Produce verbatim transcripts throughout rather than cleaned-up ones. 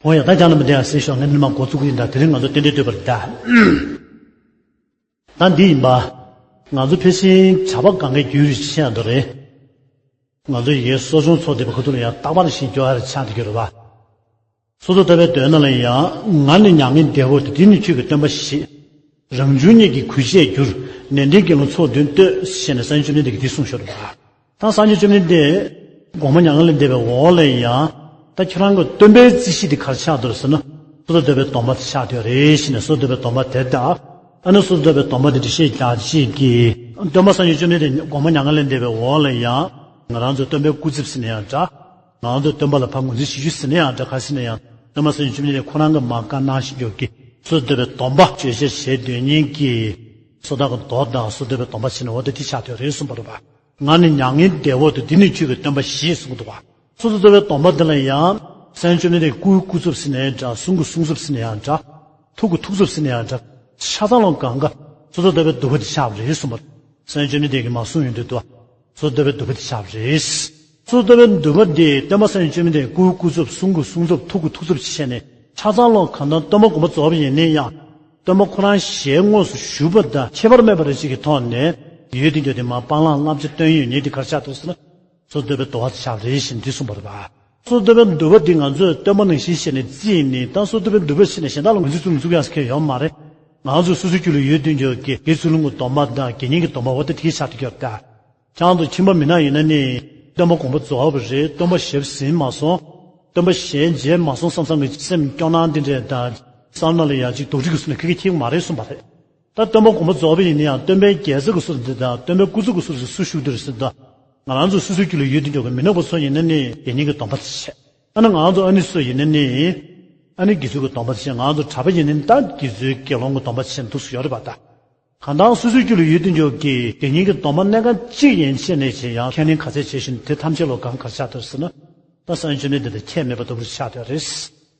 འོ་ཡ། ད་ཅག་རྣམ་པ་དེ་ཡང་གསན་ཤོག་ངས་འདི་ནས་མར་འགོ་བཙུགས་ཀྱི་ཡིན། ད་དེ་རིང་ང་ཚོ་ཏན་ཏན་སྡོད་པར་གདའ། ད་འདི་ཡིན་པ། ང་ཚོ་ཕལ་ཆེར་བྱ་བ་གང་གའི་རྒྱུན་རིང་ཆགས་འདུག་རེད། ང་ཚོ་ཡི་གེ་གསོ་སྦྱོང་ཚོགས་བསྡད་པ་ཁོ་ཚོ་ལ་ཡང་རྟག་པར་བཞིན་སྐྱོ་བ་རེ་ཆགས་བསྡད་ཀྱི་རེད་པ། སོ་སོ་ལྟ་བའི་དོན་རྣམས་ལ་ཡང་། ང་ནི་མྱ་ངན་འདས་འོག་ཏུ། འདི་ནི་ཆོས་ཀྱི་སྟོན་པ་ཞེས། རང་བྱུང་ཉིད་ཀྱི་གུས་བཅས་གྱུར། ནན་ཏན་དགེ་སློང་ཚོགས་འདུན་བསྟོད། ཞེས་ནས་སངས་རྒྱས་བཅོམ་ལྡན་འདས་ཀྱིས་འདི་གསུངས་ཤོར་བ། ད་སངས་རྒྱས་བཅོམ་ལྡན་འདས་དགོངས་པ་མྱ་ངན་ལས་འདས་པའི་འོག་ལ་ཡང་། ད་ཁྱོད་རང་གི་སྟོན་པའི་རྩིས་གཞི་དེ་ག་རེ་ཆགས་འདུག་ཟེར་ན། སོ་སོ་ལྟ་བའི་སྡོམ་པ་དེ་ཆགས་བསྡད་རེད། ཞེས་ནས་སོ་སོ་ལྟ་བའི་སྡོམ་པ་དེ་དང་། ཨ་ནི་སོ་སོ་ལྟ་བའི་སྡོམ་པ་དེ་འགྲེལ་བཤད་རྒྱག་ཅིག་གིས། སྟོན་པ་སངས་རྒྱས་བཅོམ་ལྡན་འདས་དགོངས་པ་མྱ་ངན་ལས་འདས་པའི་འོག་ལ་ཡང་། ང་རང་ཚོ་སྟོན་པའི་སྐུ་ཚབ་ཟེར་ན་ཡང་འདྲ། ང་ཚོ་སྟོན་པ་ལ་ཕར་ངོས་འཛིན་བྱེད་རྒྱུ་ཟེར་ན་ཡང་འདྲ། ག་ཟེར་ན་ཡང་། སྟོན་པ་སངས་རྒྱས་བཅོམ་ལྡན་འདས་ཁོ་རང་གི་མར་བཀའ་གནང་བཞིན་ཡོད་ཀྱི། སོ་སོ་ལྟ་བའི་སྡོམ་པ་བརྗོད་བྱ་བྱེད་འདོད་མཁན་གྱི། སོ་ཐར་གྱི་མདོ་དང་སོ་སོ་ལྟ་བའི་སྡོམ་པ་བྱས་ནས། འོ་ད་དེ་ཆགས་བསྡད་རེད་གསུངས་པ་རེད་པ། ང་ནི་མྱ་ངན་འདས་འོག་ཏུ། འདི་ནི་ཆོས་ཀྱི་སྟོན་པ་ཞེས་གསུངས་འདུག་པ། སོ་སོ་ལྟ་བའི་སྡོམ་པ་འདི་ལ་ཡང་། སངས་རྒྱས་བཅོམ་ལྡན་འདས་སྐུའི་སྐུ་ཚབ་ཟེར་ན་ཡང་འདྲ། གསུང་གི་གསུང་ཚབ་ཟེར་ན་ཡང་འདྲ། ཐུགས་ཀྱི་ཐུགས་ཚབ་ཟེར་ན་ཡང་འདྲ། ཆ་ཚང་ལ་གང་ག་སོ་སོ་ལྟ་བའི་འདུལ་བ་འདི་ཆགས་པ་རེད་གསུངས་པ། སངས་རྒྱས་བཅོམ་ལྡན་འདས་ཀྱིས་མར་གསུངས་ཡོང་དུས་དུ། སོ་སོ་ལྟ་བའི་འདུལ་བ་འདི་ཆགས་པ་རེད། སོ་སོ་ལྟ་བའི་འདུལ་བ་འདི་སྟོན་པ་སངས་རྒྱས་བཅོམ་ལྡན་འདས་སྐུའི་སྐུ་ཚབ། གསུང་གི་གསུང་ཚབ། ཐུགས་ཀྱི་ཐུགས་ཚབ་བྱས་ནས། ཆ་ཚང་ལ་གང་ལྟར་སྟོན་པ་དགོངས་པ་རྫོགས་པ་ཡིན་ན་ཡང་། སྟོན་པ་ཁོ་རང་ཞལ་དངོས་སུ་ཞུས་པ་དང་ཁྱད་པར་མེད་པ་རེ་ཞིག་གི་ཐོག་ནས། ཡོད་དེ་འགྱོ་དེ་མར་སྤང་བླང་བསླབ་བྱ་སྟོན་ཡོད་ཉེ་དེ་གར་ཆགས་འདུག་ཟེར་ན། སོ་སོ་ལྟ་བའི་འདུལ་བ་ཆགས་རེད་ཞེས་འདི་གསུངས་པ་རེད་པ། སོ་སོ་ལྟ་བའི་འདུལ་བ་འདི་ང་ཚོས་སྟོན་པ་ནང་བཞིན་བྱས་ནས་བརྩིས་ནས། ད་སོ་སོ་ལྟ་བའི་འདུལ་བ་བྱས་ནས་གཞན་དག་ལ་ངོས་འཛིན་བཙུགས་ནས་བཙུགས་ཡག་ཟེར་མཁན་ཡོད་མ་རེད། ང་ཚོས་སོ་སོའི་རྒྱུད་ལ་ཡོད་དུས་འགྱོ་གི། དགེ་ཚུལ་སློང་གི་སྡོམ་པ་དང་དགེ་བསྙེན་གྱི་སྡོམ་པ། འོ་ད་དེ་གི་ཆགས་དུ་གྱུར་ད། ཁྱེད་རང་ཚོ་ཁྱིམ་པ་མི་ནག་ཡིན་ན་ནི། སྟོན་པ་དགོངས་པ་རྫོགས་པ་རེད། སྟོན་པ་ཞལ་ཟིན་མ་སོང་། སྟོན་པ་ཞལ་མཇལ་མ་སོང་བསམ་བསམ་གྱི་སེམས་སྐྱོ་སྣང་འདི་འདྲས་དང་། བསམ་ན་ལ་ཡ་གཅིག་རྡོག་ཁྲེས་ཀྱི་ཚུལ་ནས་ཁ་སྐད་འཁྱེར་གྱི་མ་རེད་གསུངས་པ་རེད། ད་སྟོན་པ་དགོངས་པ་རྫོགས་པ་ཡིན་ན་ཡང་། སྟོན་པའི་རྒྱལ་ཚབ་ཀྱི་ཚུལ་འདི་དང་། སྟོན་པའི་སྐུ་ཚབ་ཀྱི་ཚུལ་དེ་སུ་བཞུགས་འདུག་ཟེར་དུས། ང་རང་ཚོ་སོ་སོའི་རྒྱུད་ལ་ཡོད་དུས་འགྱོ་གི་མི་ནག་པ་ཚོ་ཡིན་ན་ནི་དགེ་བསྙེན་གྱི་སྡོམ་པ་བྱས། ཨ་ནི་ང་རང་ཚོ་ཨ་ནི་ཚོ་ཡིན་ན་ནི། ཨ་ནི་དགེ་ཚུལ་གྱི་སྡོམ་པ་བྱས། ང་རང་ཚོ་གྲྭ་པ་ཡིན་ན་ནི་ད་དགེ་ཚུལ་དགེ་སློང་གི་སྡོམ་པ་བྱས་འདུག་སེ་ཡོད་རེད་པ་ད། གང་ལྟར་སོ་སོའི་རྒྱུད་ལ་ཡོད་དུས་འགྱོ་གི་དགེ་བསྙེན་གྱི་སྡོམ་པ་གནད་འགག་གཅིག་ཡན་ཆད་ནས་བྱས་ཡང་ཁས་ལེན་ག་ཚད་བྱས་ཤིང་། དེ་ཐམས་ཅད་ལ་གང་ག་རེ་ཆགས་འདུག་ཟེར་ན། ད་སངས་རྒྱས་བཅོམ་ལྡན་འདས་དང་ཁྱད་མེད་པ་ལྟ་བུར་ཆགས་བསྡད་རེད།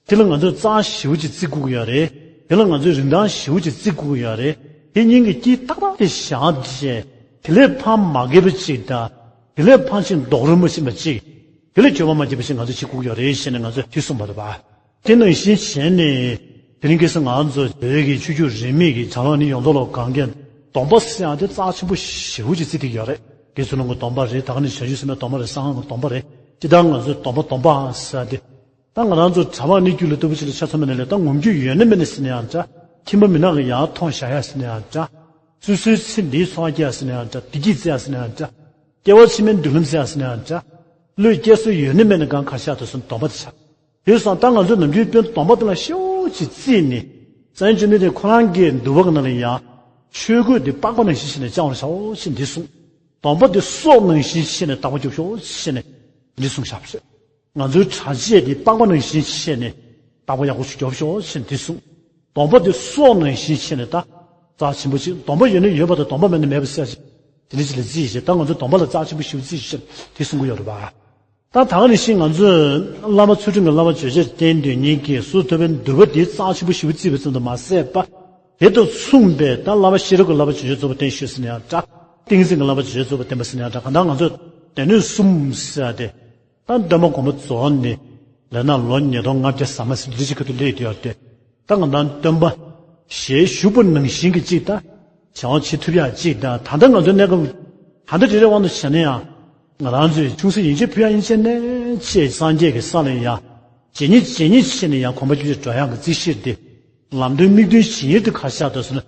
དེ་ལ་ང་ཚོས་རྩ་ཞེ་པོ་ཅིག་བརྩི་དགོས་ཀྱི་ཡོད་རེད། དེ་ལ་ང་ཚོས་རིན་ཐང་ཞེ་པོ་ཅིག་བརྩི་དགོས་ཀྱི་ཡོད་རེད། དེ་སྙིང་གི་དཀྱིལ་ཏག་ཏག་དེ་བཞག་བྱས། དེ་ལས་ཕར་མ་བརྒལ་བ་ཅིག་དང་། དེ་ལས་ཕར་ཕྱིན་ལྡོག་རོལ་མ་ཕྱིན་པ་ཅིག་དེ་ལས་འགྱོད་པ་མ་སྐྱེས་པ་ཞིག་ང་ཚོས་བྱེད་དགོས་ཀྱི་ཡོད་རེད་ཞེས་ནས་ང་ཚོས་དེ་གསུངས་པ་རེད་པ། དེ་ནང་བཞིན་བྱས་ནས། དེ་རིང་ཁ་སང་ང་ཚོ་བོད་ཀྱི་ཆོས་བརྒྱུད་རིས་མེད་ཀྱི་བྱ་བ་ནི་ཡོངས་རྫོགས་ལ་གང་གས་སྡོམ་པ་ཟེར་ཡག་དེ་རྩ་ཆེན་པོ་ཞེ་པོ་ཅིག་བརྩི་བསྡད་ཀྱི་ཡོད་རེད། དགེ་ཚུལ་སློང་གི་སྡོམ་པ་རེད། ད་ག་ནང་བྱང་ཆུབ་སེམས་དཔའི་སྡོམ་པ་རེད། གསང་སྔགས་ཀྱི་སྡོམ་པ་རེད། སྤྱིར་བཏང་ང་ཚོས་སྡོམ་པ་སྡོམ་པ་ཟེར་ཡག་དེ། ད་ང་རང་ཚོ་གྲྭ་པ་ནི་རྒྱུད་ལ་ལྟ་བུ་ཅིག་ལ་ཆ་མཚོན་པ་ཡིན་ན་ལས། ད་ངོམ་རྒྱུ་ཡོད་ན་མེད་ན་ཟེར་ན་ཡང་འདྲ། ཁྱིམ་པ་མི་ནག་གི་ཡར་མཐོང་བཞག་ཡག་ཟེར་ན་ཡང་འདྲ། སོ་སོའི་ཚེ་འདིའི་འཚོ་བ་སྐྱེལ་ཡག་ཟེར་ན་ཡང་འདྲ། བདེ་སྐྱིད་བཙལ་ཡག་ཟེར་ན་ཡང་འདྲ། སྐྱེ་བ་ཕྱི་མའི་མདུན་ལམ་བཙལ་ཡག་ཟེར་ན་ཡང་འདྲ། བློས་སྐྱེལ་སྲོལ་ཡོད་ན་མེད་ན་གང་ག་རེ་ཆགས་འདུག་ཟེར་ན་སྡོམ་པ་དེ་ཆགས། དེ་སོང་ཙང་ད་ང་ཚོས་ནམ་རྒྱུན་དཔོན་སྡོམ་པ་དེ་ལ་ཞེ་པོ་ཅིག་བརྩིས་ནས། སངས་རྒྱས་བཅོམ་ལྡན་འདས་ཁོ་རང་གི་འདུལ་བ་གི་ནང་ལ་ཡང་། ཆོས་གོས་འདི་པགས་པ་ནང་བཞིན་བྱས་ནས་བཅང་བར་བྱའོ་ཞེས་འདི་གསུངས། སྡོམ་པ་འདི་སྲོག་ནང་བཞིན་བྱས་ནས་བརྟག་པ་རྒྱོབ་ཤོག་ཞེས་ནས་འདི་གསུངས་བཞག་པ་རེད། ང་ཚོའི་གྲྭ་ཆས་འདི་པགས་པ་ནང་བཞིན་བྱས་ནས་བརྟག་པ་ཡག་པོ་ཞིག་རྒྱོབ་ཤོག་ཞེས་འདི་གསུངས། སྡོམ་པ་འདི་སྲོག་ནང་བཞིན་བྱས་ནས་ད་རྩ་ཆེན་པོ་ཅིག་སྡོམ་པ་ཡོད་ན་ཡོད་པ་དང་། སྡོམ་པ་མེད་ན་མེད་པ་ཟེར་ཞིག་དེ་འདྲ་ཅིག་ལ་བརྩིས་ཤིང་། ད་ང་ཚོས་སྡོམ་པ་ལ་རྩ་ཆེན་པོ་ཞེ་པོ་བརྩིས་ཤིང་དེ་གསུང་གི་ཡོད་རེད་པ། ད་ད་ག་ནང་བཞིན་ང་ཚོས་བླ་མ་ཚུལ་ཁྲིམས་ཀྱི་བསླབ་པ་བརྗོད་བྱར་བསྟན་འདོད་མཁན་གྱིས་སོ་སོ་ལྟ་བའི་འདུལ་བ་དེ་རྩ་ཆེན་པོ་ཞེ་པོ་བརྩིས་པ་ཙམ་དུ་མ་ཟད་པ། དེ་དང་མཚུངས་པའི་ད་བསླབ་པ་ཤེས་རབ་ཀྱི་བསླབ་པ་བརྗོད་བྱར་རྫོགས་པ་བསྟན་ཞུས་ཟེར་ན་ཡང་འདྲ། ཏིང་འཛིན་གྱི་བསླབ་པ་བརྗོད་བྱར་རྫོགས་པ་བསྟན་པ་ཟེར་ན་ཡང་འདྲ། གང་ལྟར་ང་ཚོས་སྡེ་སྣོད་གསུམ་ཟེར་ཏེ། ད་སྟོན་པ་དགོངས་པ་རྫོགས་ནས་ལབ་ན་ལོ་ཉིས་སྟོང་ལྔ་བརྒྱ་ཟ་མ་ཟིན་འདི་ཅིག་ཁ་ཐུག་སླེབས་ཡོད་དེ། ད་ང་ཚོ་སྟོན་པ་ཞལ་བཞུགས་པ་ནང་བཞིན་གྱི་ཅིག་ད་བྱ་བ་བྱེད་ཐུབ་ཡག་ཅིག་དང་། ད་ལྟ་ང་ཚོའི་གནས་སྐབས་ད་ལྟ་དེ་འདྲའི་དབང་དུ་བྱས་ན་ཡང་། ང་རང་ཚོས་ཆུང་སྲིད་ཡན་ཆད་ཕུལ་ཡག་ཡིན་ཆད་ནས་ཆེས་སངས་རྒྱས་ཀྱི་ས་ལ་ཡང་ཇེ་ཉེ་ཇེ་ཉེ་ཕྱིན་ནས་ཡང་གོམ་པ་རྒྱུད་འགྲོ་ཡག་གི་རྩིས་གཞིར་ཏེ། ལམ་སྟོན་དམིགས་དོན་ཇི་སྙེད་དུ་ག་རེ་ཆགས་འདུག་ཟེར་ན།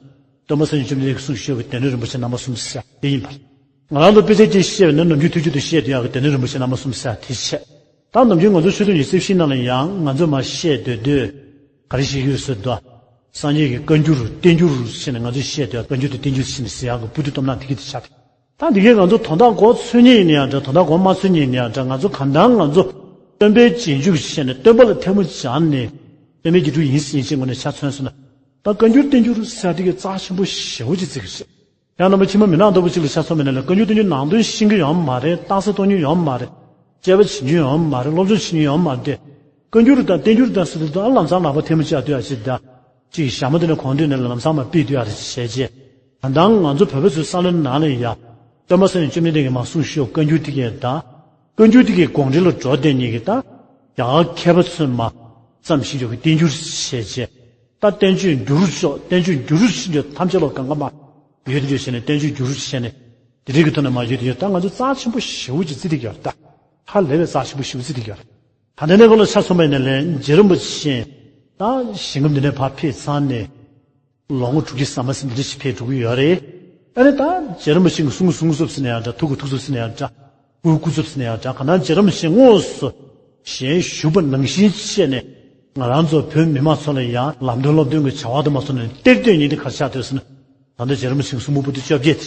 སྟོན་པ་སངས་རྒྱས་བཅོམ་ལྡན་འདས་ཀྱིས་གསུངས་ཤོར་བའི་སྡེ་སྣོད་རིན་པོ་ཆེ་རྣམ་པ་གསུམ་ཟེར་དེ་ཡིན་པ། ང་རང་ཚོ་དཔེ་ཆ་གཅིག་བཤད་པ་ན་ནམ་རྒྱུན་ཐུགས་རྒྱུད་དུ་བཤད་སྡོད་ཡག་གི་སྡེ་སྣོད་རིན་པོ་ཆེ་རྣམ་པ་གསུམ་ཟེར་དེ་བྱས། ད་ནམ་རྒྱུན་ང་ཚོ་ཆོས་དུས་ཀྱི་རྩིས་གཞིའི་ནང་ལ་ཡང་ང་ཚོས་མར་བཤད་སྡོད་དུས། ག་རེ་བཤད་ཀྱི་ཡོད་ཟེར་དུས། སངས་རྒྱས་ཀྱི་བཀའ་འགྱུར་བསྟན་འགྱུར་ཟེར་ནས་ང་ཚོས་བཤད་སྡོད་ཡག་བཀའ་འགྱུར་དེ་བསྟན་འགྱུར་ཟེར་ནས་ཟེར་ཡག་གི་སྤུ་གྲི་གཏུམ་ནག་དེ་གི་དེ་ཆགས་ཏེ། ད་འདི་གས་ང་ཚོ་དོན་དག་གོ་ཚོད་མཁན་ཡིན་ན་ཡང་འདྲ། དོན་དག་གོ་མ་ཚོད་མཁན་ཡིན་ན་ཡང་འདྲ། ང་ཚོ་གང་ལྟར་ང་ཚོ་སྟོན་པའི་རྗེས་འཇུག་བྱས་ནས་སྟོན་པ་ལ་ཐལ་མོ་སྦྱར་ནས་སྟོན་པའི་རྗེས་འཇུག་ཡིན་ཟིན་ཅིག་ངོས་ནས་ཆ་མཚོན་སོང་ན། ད་བཀའ་འགྱུར་བསྟན་འགྱུར་ཟེར་དེ་གས་རྩ་ཆེན་པོ་ཞེ་པོ་ཅིག་བརྩི་གི་རེད། ཡང་རྣམ་པ་ཕྱི་མ་མི་ནག་ལྟ་བུ་ཅིག་ལ་ཆ་མཚོན་པ་ཡིན་ན་ལས། བཀའ་འགྱུར་བསྟན་འགྱུར་ནང་དོན་ཤེས་ཀྱི་ཡོད་མ་རེད། རྟགས་གསལ་མཐོང་མྱོང་ཡོད་མ་རེད། དཔྱད་པ་བྱེད་མྱོང་ཡོད་མ་རེད། སློབ་སྦྱོང་བྱེད་མྱོང་ཡོད་མ་རེད། བཀའ་འགྱུར་དང་བསྟན་འགྱུར་དང་ཟེར་དུས་ད་ལམ་སང་ལག་པ་ཐལ་མོ་སྦྱར་སྡོད་ཡག་ཅིག་དང་། ཅིག་ཞྭ་མོ་དེ་ནས་གོང་དུས་ནས་ལམ་སང་མར་ཕུད་སྡོད་ཡག་རེ་བྱས་རྗེས། ད་ལྟ་ང་ཚོ་བོད་པ་ཚོའི་བསམ་བློའི་ནང་ལ་ཡ། སྟོན་པ་སངས་རྒྱས་བཅོམ་ལྡན་འདས་ཀྱིས་མར་གསུངས་ཤོར་བཀའ་འགྱུར་དེ་གས་དང་། བཀའ་འགྱུར་དེ་གའི་དགོངས་འགྲེལ་ལ་འགྲོ་བསྡད་མཁན་གྱི་ད། རྒྱ་གར་མཁས་པ་ཚོས་མར་ ཙམ་ཞིག་ཡོད་ཀྱི་བསྟན་འགྱུར་བྱས་རྗེས། ད་བསྟན་བཅོས་འགྱུར་ཤོག་བསྟན་བཅོས་འགྱུར་ཞེས་བརྗོད་ཐམས་ཅད་ལོ་གང་ག་མ་ཡོད་དེ་བརྗོད་བྱས་ནས་བསྟན་བཅོས་འགྱུར་བྱས་ནས་དེ་རིགས་ཀྱི་ཐོག་ནས་མ་ཡོད་དེ་ཡོད་ད་ང་ཚོ་རྩ་ཆེན་པོ་ཞེ་པོ་ཅིག་བརྩི་བསྡད་ཀྱི་ཡོད་རེད་ད། ཧ་ལས་པའི་རྩ་ཆེན་པོ་ཞེ་པོ་བརྩི་བསྡད་ཀྱི་ཡོད་རེད། ད་ལྟ་ནས་ཁོ་ལ་ཆ་མཚོན་པ་ཡིན་ན་ལས་རྗེ་རིན་པོ་ཆེ་ད་ཞིང་ཁམས་འདི་ནས་ཕར་ཕེབས་ཚར་ནས་ལོ་ངོ་དྲུག་ཅུ་ཟ་མ་ཟིན་འདི་འདྲ་ཞིག་ཕེབས་འགྲོ་གི་ཡོད་རེད། ཨ་ནི་ད་རྗེ་རིན་པོ་ཆེ་གི་གསུང་གི་གསུང་ཚབ་ཟིན་ན་ཡང་འདྲ་ཐུགས་ཀྱི་ཐུགས་ཚབ་ཟིན་ན་ཡང་འདྲ། སྐུའི་སྐུ་ཚབ་ཟེར་ན་ཡང་འདྲ་གང་ལྟར་རྗེ་རིན་པོ་ཆེ་དངོས་སུ་ཞལ་བཞུགས་པ་ནང་བཞིན་བྱས་ནས་ང་རང་ཚོ་བོད་མི་མང་ཚོ་ལ་ཡང་ལམ་སྟོན་སློབ་སྟོན་གྱི་བྱ་བ་དུ་མ་སོང་ནས་གཏེར་སྟོན་ཉིན་དེ་ག་རེ་ཆགས་འདུག་ཟེར་ན། ད་ལྟ་རྗེ་རིན་པོ་ཆེའི་གསུང་འབུམ་པོ་ཏི་བཅོ་བརྒྱད་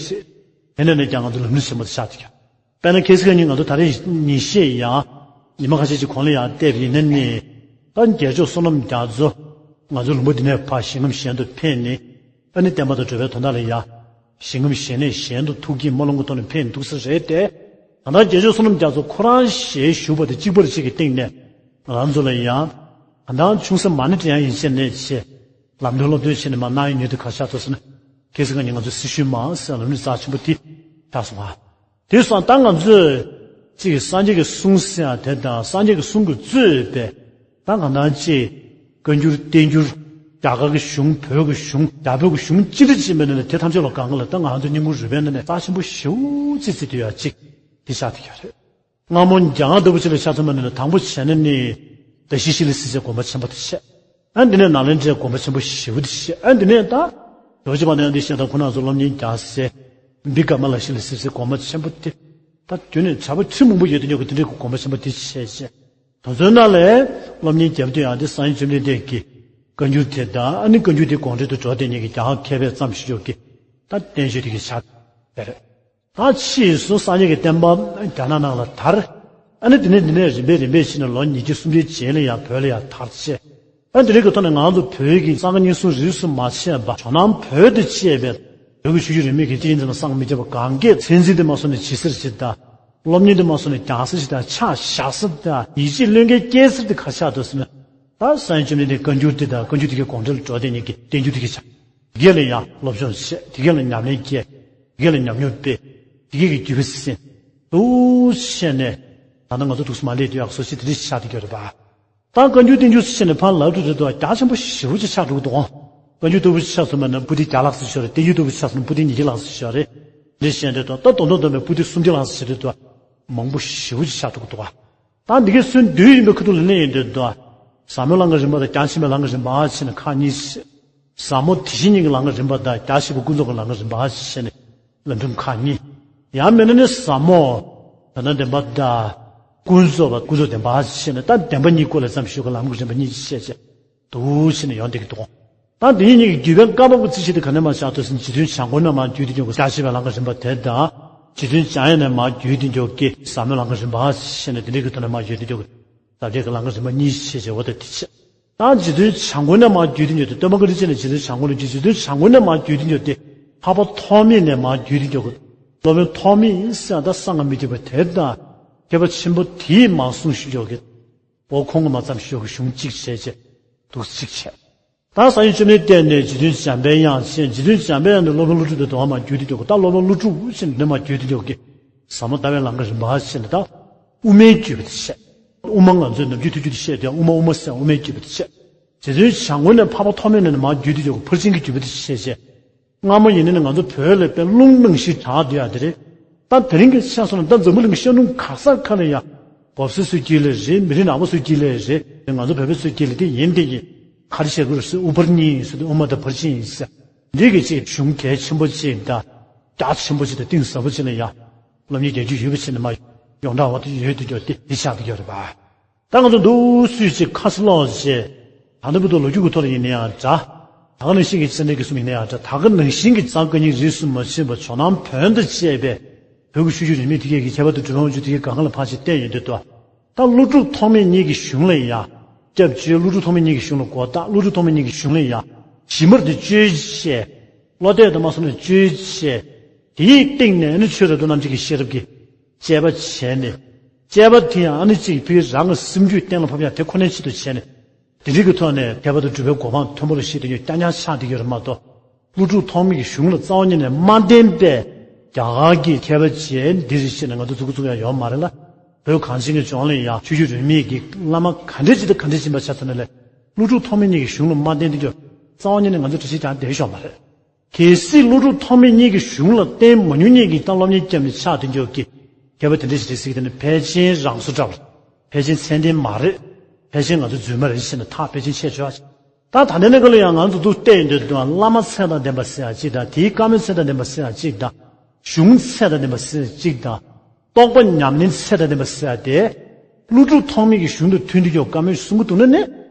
དེ་རེད། དེ་ནས་ནས་ཀྱང་ང་ཚོ་ལམ་རིམ་ཆེན་མོ་དེ་ཆགས་འདུག་ཀྱང་། དཔེར་ན་ཁ་སང་ཉིན་ང་ཚོ་ད་རེས་ཉིན་ཤས་ཡང་ཉི་མ་ཁ་ཤས་ཀྱི་གོང་ལ་ཡང་བལྟས་པ་ཡིན་ན་ནི། ད་རྒྱལ་མཆོག་བསོད་ནམས་རྒྱ་མཚོ་ང་ཚོ་ལུང་པ་འདི་ནས་ཕར་ཞིང་ཁམས་གཞན་དུ་ཕེབས་ནས། ཨ་ནི་བསྟན་པ་དང་འགྲོ་བའི་དོན་དག་ལ་ཡང་ཞིང་ཁམས་གཞན་ནས་གཞན་དུ་ཐུགས་བསྐྱེད་རྨ་ལུང་གི་ཐོག་ནས་ཕེབས་འདུག་ས་རེད་དེ། ད་ལྟ་རྒྱལ་མཆོག་བསོད་ནམས་རྒྱ་མཚོ་ཁོ་རང་ཞལ་བཞུགས་པ་དེ་གཅིག་པར་གཅིག་གི་སྟེང་ནས་ང་རང་ཚོ་ལ་ཡང་ད་ལྟ་ཆུང་ས་མ་ཎི་བགྲང་ཡ་ཡིན་ཕྱིར་ནས་ཆེ་ལམ་སྟོན་སློབ་སྟོན་བྱས་ནས་མར་གནང་ཡ་ཉིན་དེ་ག་རེ་ཆགས་འདུག་ཟེར་ན། ཁ་སང་ཉིན་ང་ཚོ་སྲི་ཞུའི་མང་ཟེར་ལམ་རིམ་རྩ་ཆེན་པོ་དེ་ཆགས་སོང་ང་། དེ་སོང་ད་ང་ཚོས་གཅིག་གི་སངས་རྒྱས་ཀྱི་གསུང་ཟེར་ཡ་དེ་དང་སངས་རྒྱས་ཀྱི་གསུང་གིས་གཙོས་པའི་ད་གང་ལྟར་གཅིག་བཀའ་འགྱུར་བསྟན་འགྱུར་རྒྱ་གར་གྱི་གཞུང་བོད་ཀྱི་གཞུང་རྒྱ་བོད་ཀྱི་གཞུང་ཅི་འདྲ་ཅིག་མེད་ན་ནི་དེ་ཐམས་ཅད་ལ་གང་ག་ལ་ད་ང་ཚོ་སྙིང་ཁུང་རུས་པའི་ནང་ནས་རྩ་ཆེན་པོ་ཞེ་པོ་ཅིག་བརྩི་འདོད་ཡ་གཅིག་དེ་ཆགས་བསྡད་ཡོད་རེད། སྔ་མོ་རྒྱ་གར་ལྟ་བུ་ཅིག་ལ་ཆ་མཚོན་པ་ཡིན་ན་དང་པོ་བྱས་ན་ནི་ད་ཤི་ཤི་ལ་སི་སི་དགོན་པ་ཆེན་པོ་དེ་བྱས། ཨ་འདི་ནས་ནཱ་ལེནྡྲའི་དགོན་པ་ཆེན་པོ་ཞེ་པོ་དེ་བྱས། ཨ་འདི་ནས་ད་རྡོ་རྗེ་བ་ནང་འདི་བཤད་ད་ཁོ་ན་ཚོ་སློབ་གཉེར་རྒྱག་སའི་བི་ཀ་མ་ལ་ཤི་ལ་སི་སི་དགོན་པ་ཆེན་པོ་དེ་ད་དུས་ནས་གྲྭ་པ་ཁྲི་མང་པོ་ཡོད་དུ་ཉོ་གི་དེ་འདྲའི་དགོན་པ་ཆེན་པོ་དེ་བྱས་བྱས། དེ་ཚོའི་ནང་ལས་སློབ་གཉེར་རྒྱབ་དུས་ཡང་དེ་སངས་རྒྱས་བཅོམ་ལྡན་འདས་ཀྱི་བཀའ་འགྱུར་དེ་དང་ཨ་ནི་བཀའ་འགྱུར་དེའི་དགོངས་འགྲེལ་དུ་འགྲོ་བསྡད་མཁན་གྱི་རྒྱ་གར་མཁས་པའི་བརྩམས་ཞིག་ཡོད་ཀྱི་ད་བསྟན་བཅོས་དེ་གི་ཆ་དེ་རེད། ད་ཕྱིས་སུ་སངས་རྒྱས་ཀྱི་བསྟན་པ་རྒྱ་ནག་ནང་ལ་དར། ཨ་ནི་དེ་ནས་འདི་ནས་རིམ་པས་རིམ་པས་ཕྱིན་ནས་ལོ་ཉིས་བརྒྱ་སུམ་བརྒྱའི་རྗེས་ལ་ཡང་བོད་ལ་ཡང་དར་ཆེ། ཨ་ནི་དེ་རིང་གི་ཐོག་ནས་ང་ཚོ་བོད་ཀྱི་གཙང་ཁ་རྙིང་གསུམ་རིས་སུ་མ་ཆད་པ་ཇོ་ནང་བོད་དུ་བཅས་པའི་བོད་ཀྱི་ཆོས་བརྒྱུད་རིས་མེད་ཀྱི་སྤྱི་དོན་ལ་སངས་མི་རྒྱ་བ་གང་གས་མཚན་འཛིན་དུ་མ་སོང་ནས་ཇི་སྲིད་ཇི་ལྟ། སློབ་གཉེར་དུ་མ་སོང་ནས་རྒྱང་ས་ཇི་ལྟ་ཕྱག་བཞག་ས་དང་ཡིད་ཆེས་བློས་འགེལ་སྐྱེ་ས་དེ་ག་ཆགས་འདུག་ཟེར་ན། ད་སངས་རྒྱས་བཅོམ་ལྡན་འདས་བཀའ་འགྱུར་དེ་དང་བཀའ་འགྱུར་དེ་གའི་དགོངས་འགྲེལ་འགྲོ་བསྡད་མཁན་གྱི་བསྟན་འགྱུར་དེ་གའི་ཆ། དེ་གས་ལ་ཡང་སློབ་སྦྱོང་བྱས། དེ་གས་ལ་ཉམས་ལེན་བསྐྱལ། དེ་གས་ལ་ཉམས་མྱོང་སྤེལ། དེ་གས་ཀྱི་རྒྱུད་པ་སྲིད་འདུག་བྱས་ནས་ད་ལྟ་ང་ཚོ་འདུག་སེ་མ་སླེབས་དུས་ཡག་བཟོ་ཅིག་དེ་འདྲ་ཞིག་ཆགས་བསྡད་ཀྱི་ཡོད་རེད་པ། ད་བཀའ་འགྱུར་བསྟན་འགྱུར་ཟེར་ནས་ཕར་ལབ་དུས་རེད་དོ་རྒྱ་ཆེན་པོ་ཞེ་པོ་ཅིག་ཆགས་འགྲོ་གི་འདུག་བཀའ་འགྱུར་ལྟ་བུ་ཆགས་སོང་མ་ན་པོ་ཏི་བརྒྱ་ལྷག་ཙམ་ཤོར་རེད། བསྟན་འགྱུར་ལྟ་བུ་ཆགས་སོང་ན་པོ་ཏི་ཉིས་བརྒྱ་ལྷག་ཙམ་ཤོར་རེད། འདི་བཤད་འདོད་དོ་ད་དོན་དམ་དམ་པའི་པོ་ཏི་སུམ་བརྒྱ་ལྷག་ཙམ་ཤོར་རེད་དོ། མང་པོ་ཞེ་པོ་ཅིག་ཆགས་འགྲོ་གི་འདུག་བ། ད་འདི་གའི་སུན་བསྡུས་ཡིན་པའི་ཁ་ཐུག་ལ་གནས་ཡིན་འདོད་དོ། ཟབ་མོའི་ལམ་གྱི་རིམ་པ་དང་རྒྱ་ཆེན་པོའི་ལམ་གྱི་རིམ་པ་ཕྱེ་ན་ཁག་གཉིས་ཤིག་ཟབ་མོ་དེ་བཞིན་ཉིད་ཀྱི་ལམ་གྱི་རིམ་པ་དང་རྒྱ་ཆེན་པོ་ཀུན་རྫོབ་ཀྱི་ལམ་གྱི་རིམ་པ་ཕྱེ་ནས་ལམ་རིམ་ཁག་གཉིས། ཡང་མིན་ན་ནི་ཟབ་མོ་ད་ལྟ་བདེན་པ་དང་ཀུན་རྫོབ་པ་ཀུན་རྫོབ་བདེན་པ་ཕྱེ་ནས་ད་བདེན་པ་གཉིས་སྐོར་ལ་བརྩམས་ཞུ་གི་ལམ་གྱི་རིམ་པ་གཉིས་ཕྱེ་བྱས་འདུག་ཕྱེ་ནས་ཡོང་བསྡད་ཀྱི་འདུག་ད་འདི་གཉིས་ཀྱི་བརྒྱུད་པའི་བཀའ་བབས་ཀྱི་རྩིས་གཞི་དེ་ག་ནས་མར་བཞག་འདུག་ཟེར་ན་རྗེ་བཙུན་བྱམས་མགོན་ནས་མར་བརྒྱུད་དེ་འཇོག་གི་རྒྱ་ཆེ་བའི་ལམ་གྱི་རིམ་པ་དེ་དང་། རྗེ་བཙུན་འཇམ་དབྱངས་ནས་མར་བརྒྱུད་དེ་འཇོག་གི་ཟབ་མོའི་ལམ་གྱི་རིམ་པ་ཕྱེ་ནས་དེ་འདྲའི་གི་ཐོག་ནས་མར་བརྒྱུད་དེ་འཇོག་གི་ཟབ་རྒྱས་ཀྱི་ལམ་གྱི་རིམ་པ་གཉིས་ཕྱེ་བྱས་འོ་ད་དེ་བྱས། ད་རྗེ་བཙུན་བྱམས་མགོན་ནས་མར་བརྒྱུད་དེ་འཇོག་དེ་སྟོན་པ་བཀའ་དྲིན་ཅན་ནས་རྗེ་བཙུན་བྱམས་མགོན་ལ་བརྒྱུད། རྗེ་བཙུན་བྱམས་མགོན་ནས་མར་བརྒྱུད་དེ་འཇོག་དེ་འཕགས་པ་ཐོགས་མེད་ནས་མར་བརྒྱུད་དེ་འཇོག་གི་སློབ་དཔོན་ཐོགས་མེད་ཟེར་ཡང་ད་གསང་སྔགས་མི་རྒྱུད་པ་དེ་དང་མཁས་པ་ཆེན་པོ་དེས་མར་གསུངས་ཞུ་འཇོག་གི་འོ་ཁོང་གིས་མར་བརྩམས་ཞུ་འཇོག་གི་གཞུང་གཅིག་བྱས་རྗེས་འདུག་གཅིག་བྱས། ད་སངས་རྒྱས་བཅོམ་ལྡན་འདས་ནས་རྗེ་བཙུན་འཇམ་པའི་དབྱངས་ཕྱིན། རྗེ་བཙུན་འཇམ་པའི་དབྱངས་ནས་སློབ་དཔོན་ཀླུ་སྒྲུབ་དེ་དོན་མར་བརྒྱུད་དེ་འཇོག་གི་ད་སློབ་དཔོན་ཀླུ་སྒྲུབ་ཕྱིན་ནས་མར་བརྒྱུད་དེ་འཇོག་གི་ཟབ་མོ་ལྟ་བའི་ལམ་གྱི་རིམ་པ་ཕྱིན་ནས་ད་དབུ་མའི་བརྒྱུད་པ་དེ་བཤད། དབུ་མ་ང་ཚོས་ནམ་རྒྱུན་ཐུགས་རྒྱུད་དེ་བཤད་དེ་དབུ་མ་དབུ་མ་ཟེར་དབུ་མའི་བརྒྱུད་པ་དེ་བཤད། རྗེ་བཙུན་བྱམས་མགོན་ནས་འཕགས་པ་ཐོགས་མེད་ནས་མར་བརྒྱུད་དེ་འཇོག་གི་ཕར་ཕྱིན་གྱི་བརྒྱུད་པ་དེ་བཤད་བྱས། སྔ་མོ་ཡིན་ནའི་ང་ཚོ་བོད་ལ་དཔེ་རླུང་ནང་བཞིན་གྲགས་བསྡད་ཡ་དེ་རེད། ད་དེ་རིང་གི་ཆ་སོང་ན་ད་འཛམ་བུ་གླིང་གི་ཤར་ནུབ་ག་ས་ག་ལ་ཡ། བོད་ས་སུའི་དཀྱིལ་ལ་རེད། མི་རིགས་ནག་པོ་སུའི་དཀྱིལ་ལ་རེད། ང་ཚོ་བོད་པ་སུའི་དཀྱིལ་ལ་དེ་ཡིན་དེ་ཡིན། ག་རེ་བྱེད་དགོས་རེད་ཟེར་དབུ་ཕར་གཉིས་ཡིན་ཟེར་དེ་དབུ་མ་དང་ཕར་ཕྱིན་ཡིན་ཟེར། འདི་གི་ཅིག་གཞུང་གལ་ཆེན་པོ་ཅིག་དང་། རྒྱ་ཆེན་པོ་ཅིག་དང་གཏིང་ཟབ་པོ་ཅིག་ལ་ཡ། སློབ་གཉེར་རྒྱག་རྒྱུ་ཡོད་པ་ཅིག་ནས་མ། ཡོངས་གྲགས་འོག་ཏུ་ཡོད་དུ་ཡོད་དེ་འདི་ཆགས་ཀྱི་ཡོད་རེད་པ། ད་ང་ཚོ་འདུག་སུས་ཅིག་ཁ་ཕྱི་ལོག་བྱས། ད་ལྟ་བར་དུ་ལོ་རྒྱུས་ཀྱི་ཐོག་ལ་ཡིན་ན་ཡང་འདྲ། ད་ག་ནང་བཞིན་གྱི་ཚན་རིག་གི་གསུམ་ཡིན་ན་ཡང་འདྲ། ད་ག་ནང་བཞིན་གྱི་གཙང་ཁ་རྙིང་གསུམ་རིས་སུ་མ་ཆད་པ་ཇོ་ནང་བོན་དང་བཅས་པའི་བོད་ཀྱི་ཆོས་བརྒྱུད་རིས་མེད་དེ་གའི་གི་ཁྱད་པར་དུ་གྲུབ་དབང་ཆོས་དེ་གའི་གང་ག་ལ་ཕར་ཅིག་བལྟས་ཡོང་དུས་དོ། ད་ཀླུ་སྒྲུབ་ཐོགས་མེད་གཉིས་ཀྱི་གཞུང་ལ་ཡང་། སྐྱབས་བཅོལ་ཀླུ་སྒྲུབ་ཐོགས་མེད་གཉིས་ཀྱི་གཞུང་ལ་མགོ་བཏགས། ཀླུ་སྒྲུབ་ཐོགས་མེད་གཉིས་ཀྱི་གཞུང་ལ་ཡང་། ཞི་མར་དེ་བཅོས་བྱས། བློ་གཏད་དུ་མ་སོང་ནས་བཅོས་བྱས། དེའི་སྟེང་ནས་ནི་ཆོས་རབ་ཏུ་རྣམ་འབྱེད་ཀྱི་ཤེས་རབ་ཀྱི་དཔྱད་པ་བྱས་ནས། དཔྱད་པ་དེ་ཡང་ཨ་ནི་གཅིག་ཕ་གི་རང་གི་སེམས་རྒྱུད་གཏན་ལ་ཕབ་ཡག་དེ་ཁོ་ནའི་ཆེད་དུ་བྱས་ནས། དེ་འདྲའི་གི་ཐོག་ནས་ཐེག་པ་དང་སྒྲུབ་པའི་གོ་འཕང་མཐོན་པོ་ལ་གཤེགས་དེ་ཉིད་རྐྱང་རྐྱང་ཆགས་བསྡད་ཀྱི་རེད་མ་གཏོགས། ཀླུ་སྒྲུབ་ཐོགས་མེད་ཀྱི་གཞུང་ལ་རྩ་བ་ཉིད་ནས་མ་བརྟེན་པའི་རྒྱ་གར་གྱི་མཁས་པ་བྱས་འདི་རེད་ཅེས་ནས་ང་ཚོ་ཚུགས་ཚུགས་ཡང་ཡོད་མ་རེད་ལ། བོད་གངས་ཅན་གྱི་ལྗོངས་ལ་ཡང་ཆོས་བརྒྱུད་རིས་མེད་ཀྱི་བླ་མ་ག་འདྲ་ཅིག་དང་ག་འདྲ་ཅིག་ཡིན་པ་ཆ་མཚོན་ན་ལས། ཀླུ་སྒྲུབ་ཐོགས་མེད་གཉིས་ཀྱི་གཞུང་ལ་མ་བརྟེན་དེ་འདྲ་རྩ་བ་ཉིད་ནས་ང་ཚོ་གྲྭ་ཆས་རྒྱག་བསྡད་ཤོག་མ་རེད། གལ་སྲིད་ཀླུ་སྒྲུབ་ཐོགས་མེད་གཉིས་ཀྱི་གཞུང་ལ་བརྟེན་མ་མྱོང་མཁན་གྱི་ད་སློབ་གཉེར་བརྒྱབ་ནས་ཆགས་དེ་འདྲ་གི་མཁས་པ་དེ་འདྲ་ཞིག་རེད་ཟེར་གྱི་དེ་ནི་ཕལ་ཆེར་རང་བཟོ་འདྲ་བ་རེད། ཕལ་ཆེར་ཚད་ལྡན་མ་རེད། ཕལ་ཆེར་ང་ཚོ་རྫུན་མ་རེད་ཟེར་ནས་ཐག་ཕལ་ཆེར་ཆད་ཆོག་ད་ད་ལྟའི་གནས་སྐབས་ལ་ཡང་ང་ཚོ་འདུག་བལྟས་ཡོང་དུས་དུས་བླ་མ་ཚད་དང་ལྡན་པ་ཟེར་ཡ་གཅིག་དང་དེའི་བཀའ་མོལ་ཚད་དང་ལྡན་པ་ཟེར་ཡ་གཅིག་དང་། གཞུང་ཚད་དང་ལྡན་པ་ཟེར་ཡ་གཅིག་དང་། རྟོགས་པ་ཉམས་ལེན་ཚད་དང་ལྡན་པ་ཟེར་ཡ་དེ། ཀླུ་སྒྲུབ་ཐོགས་མེད་ཀྱི་གཞུང་དང་མཐུན་དུ་ཡོད་བཀའ་མོལ་གསུང་གི་འདུག་ན་ནི།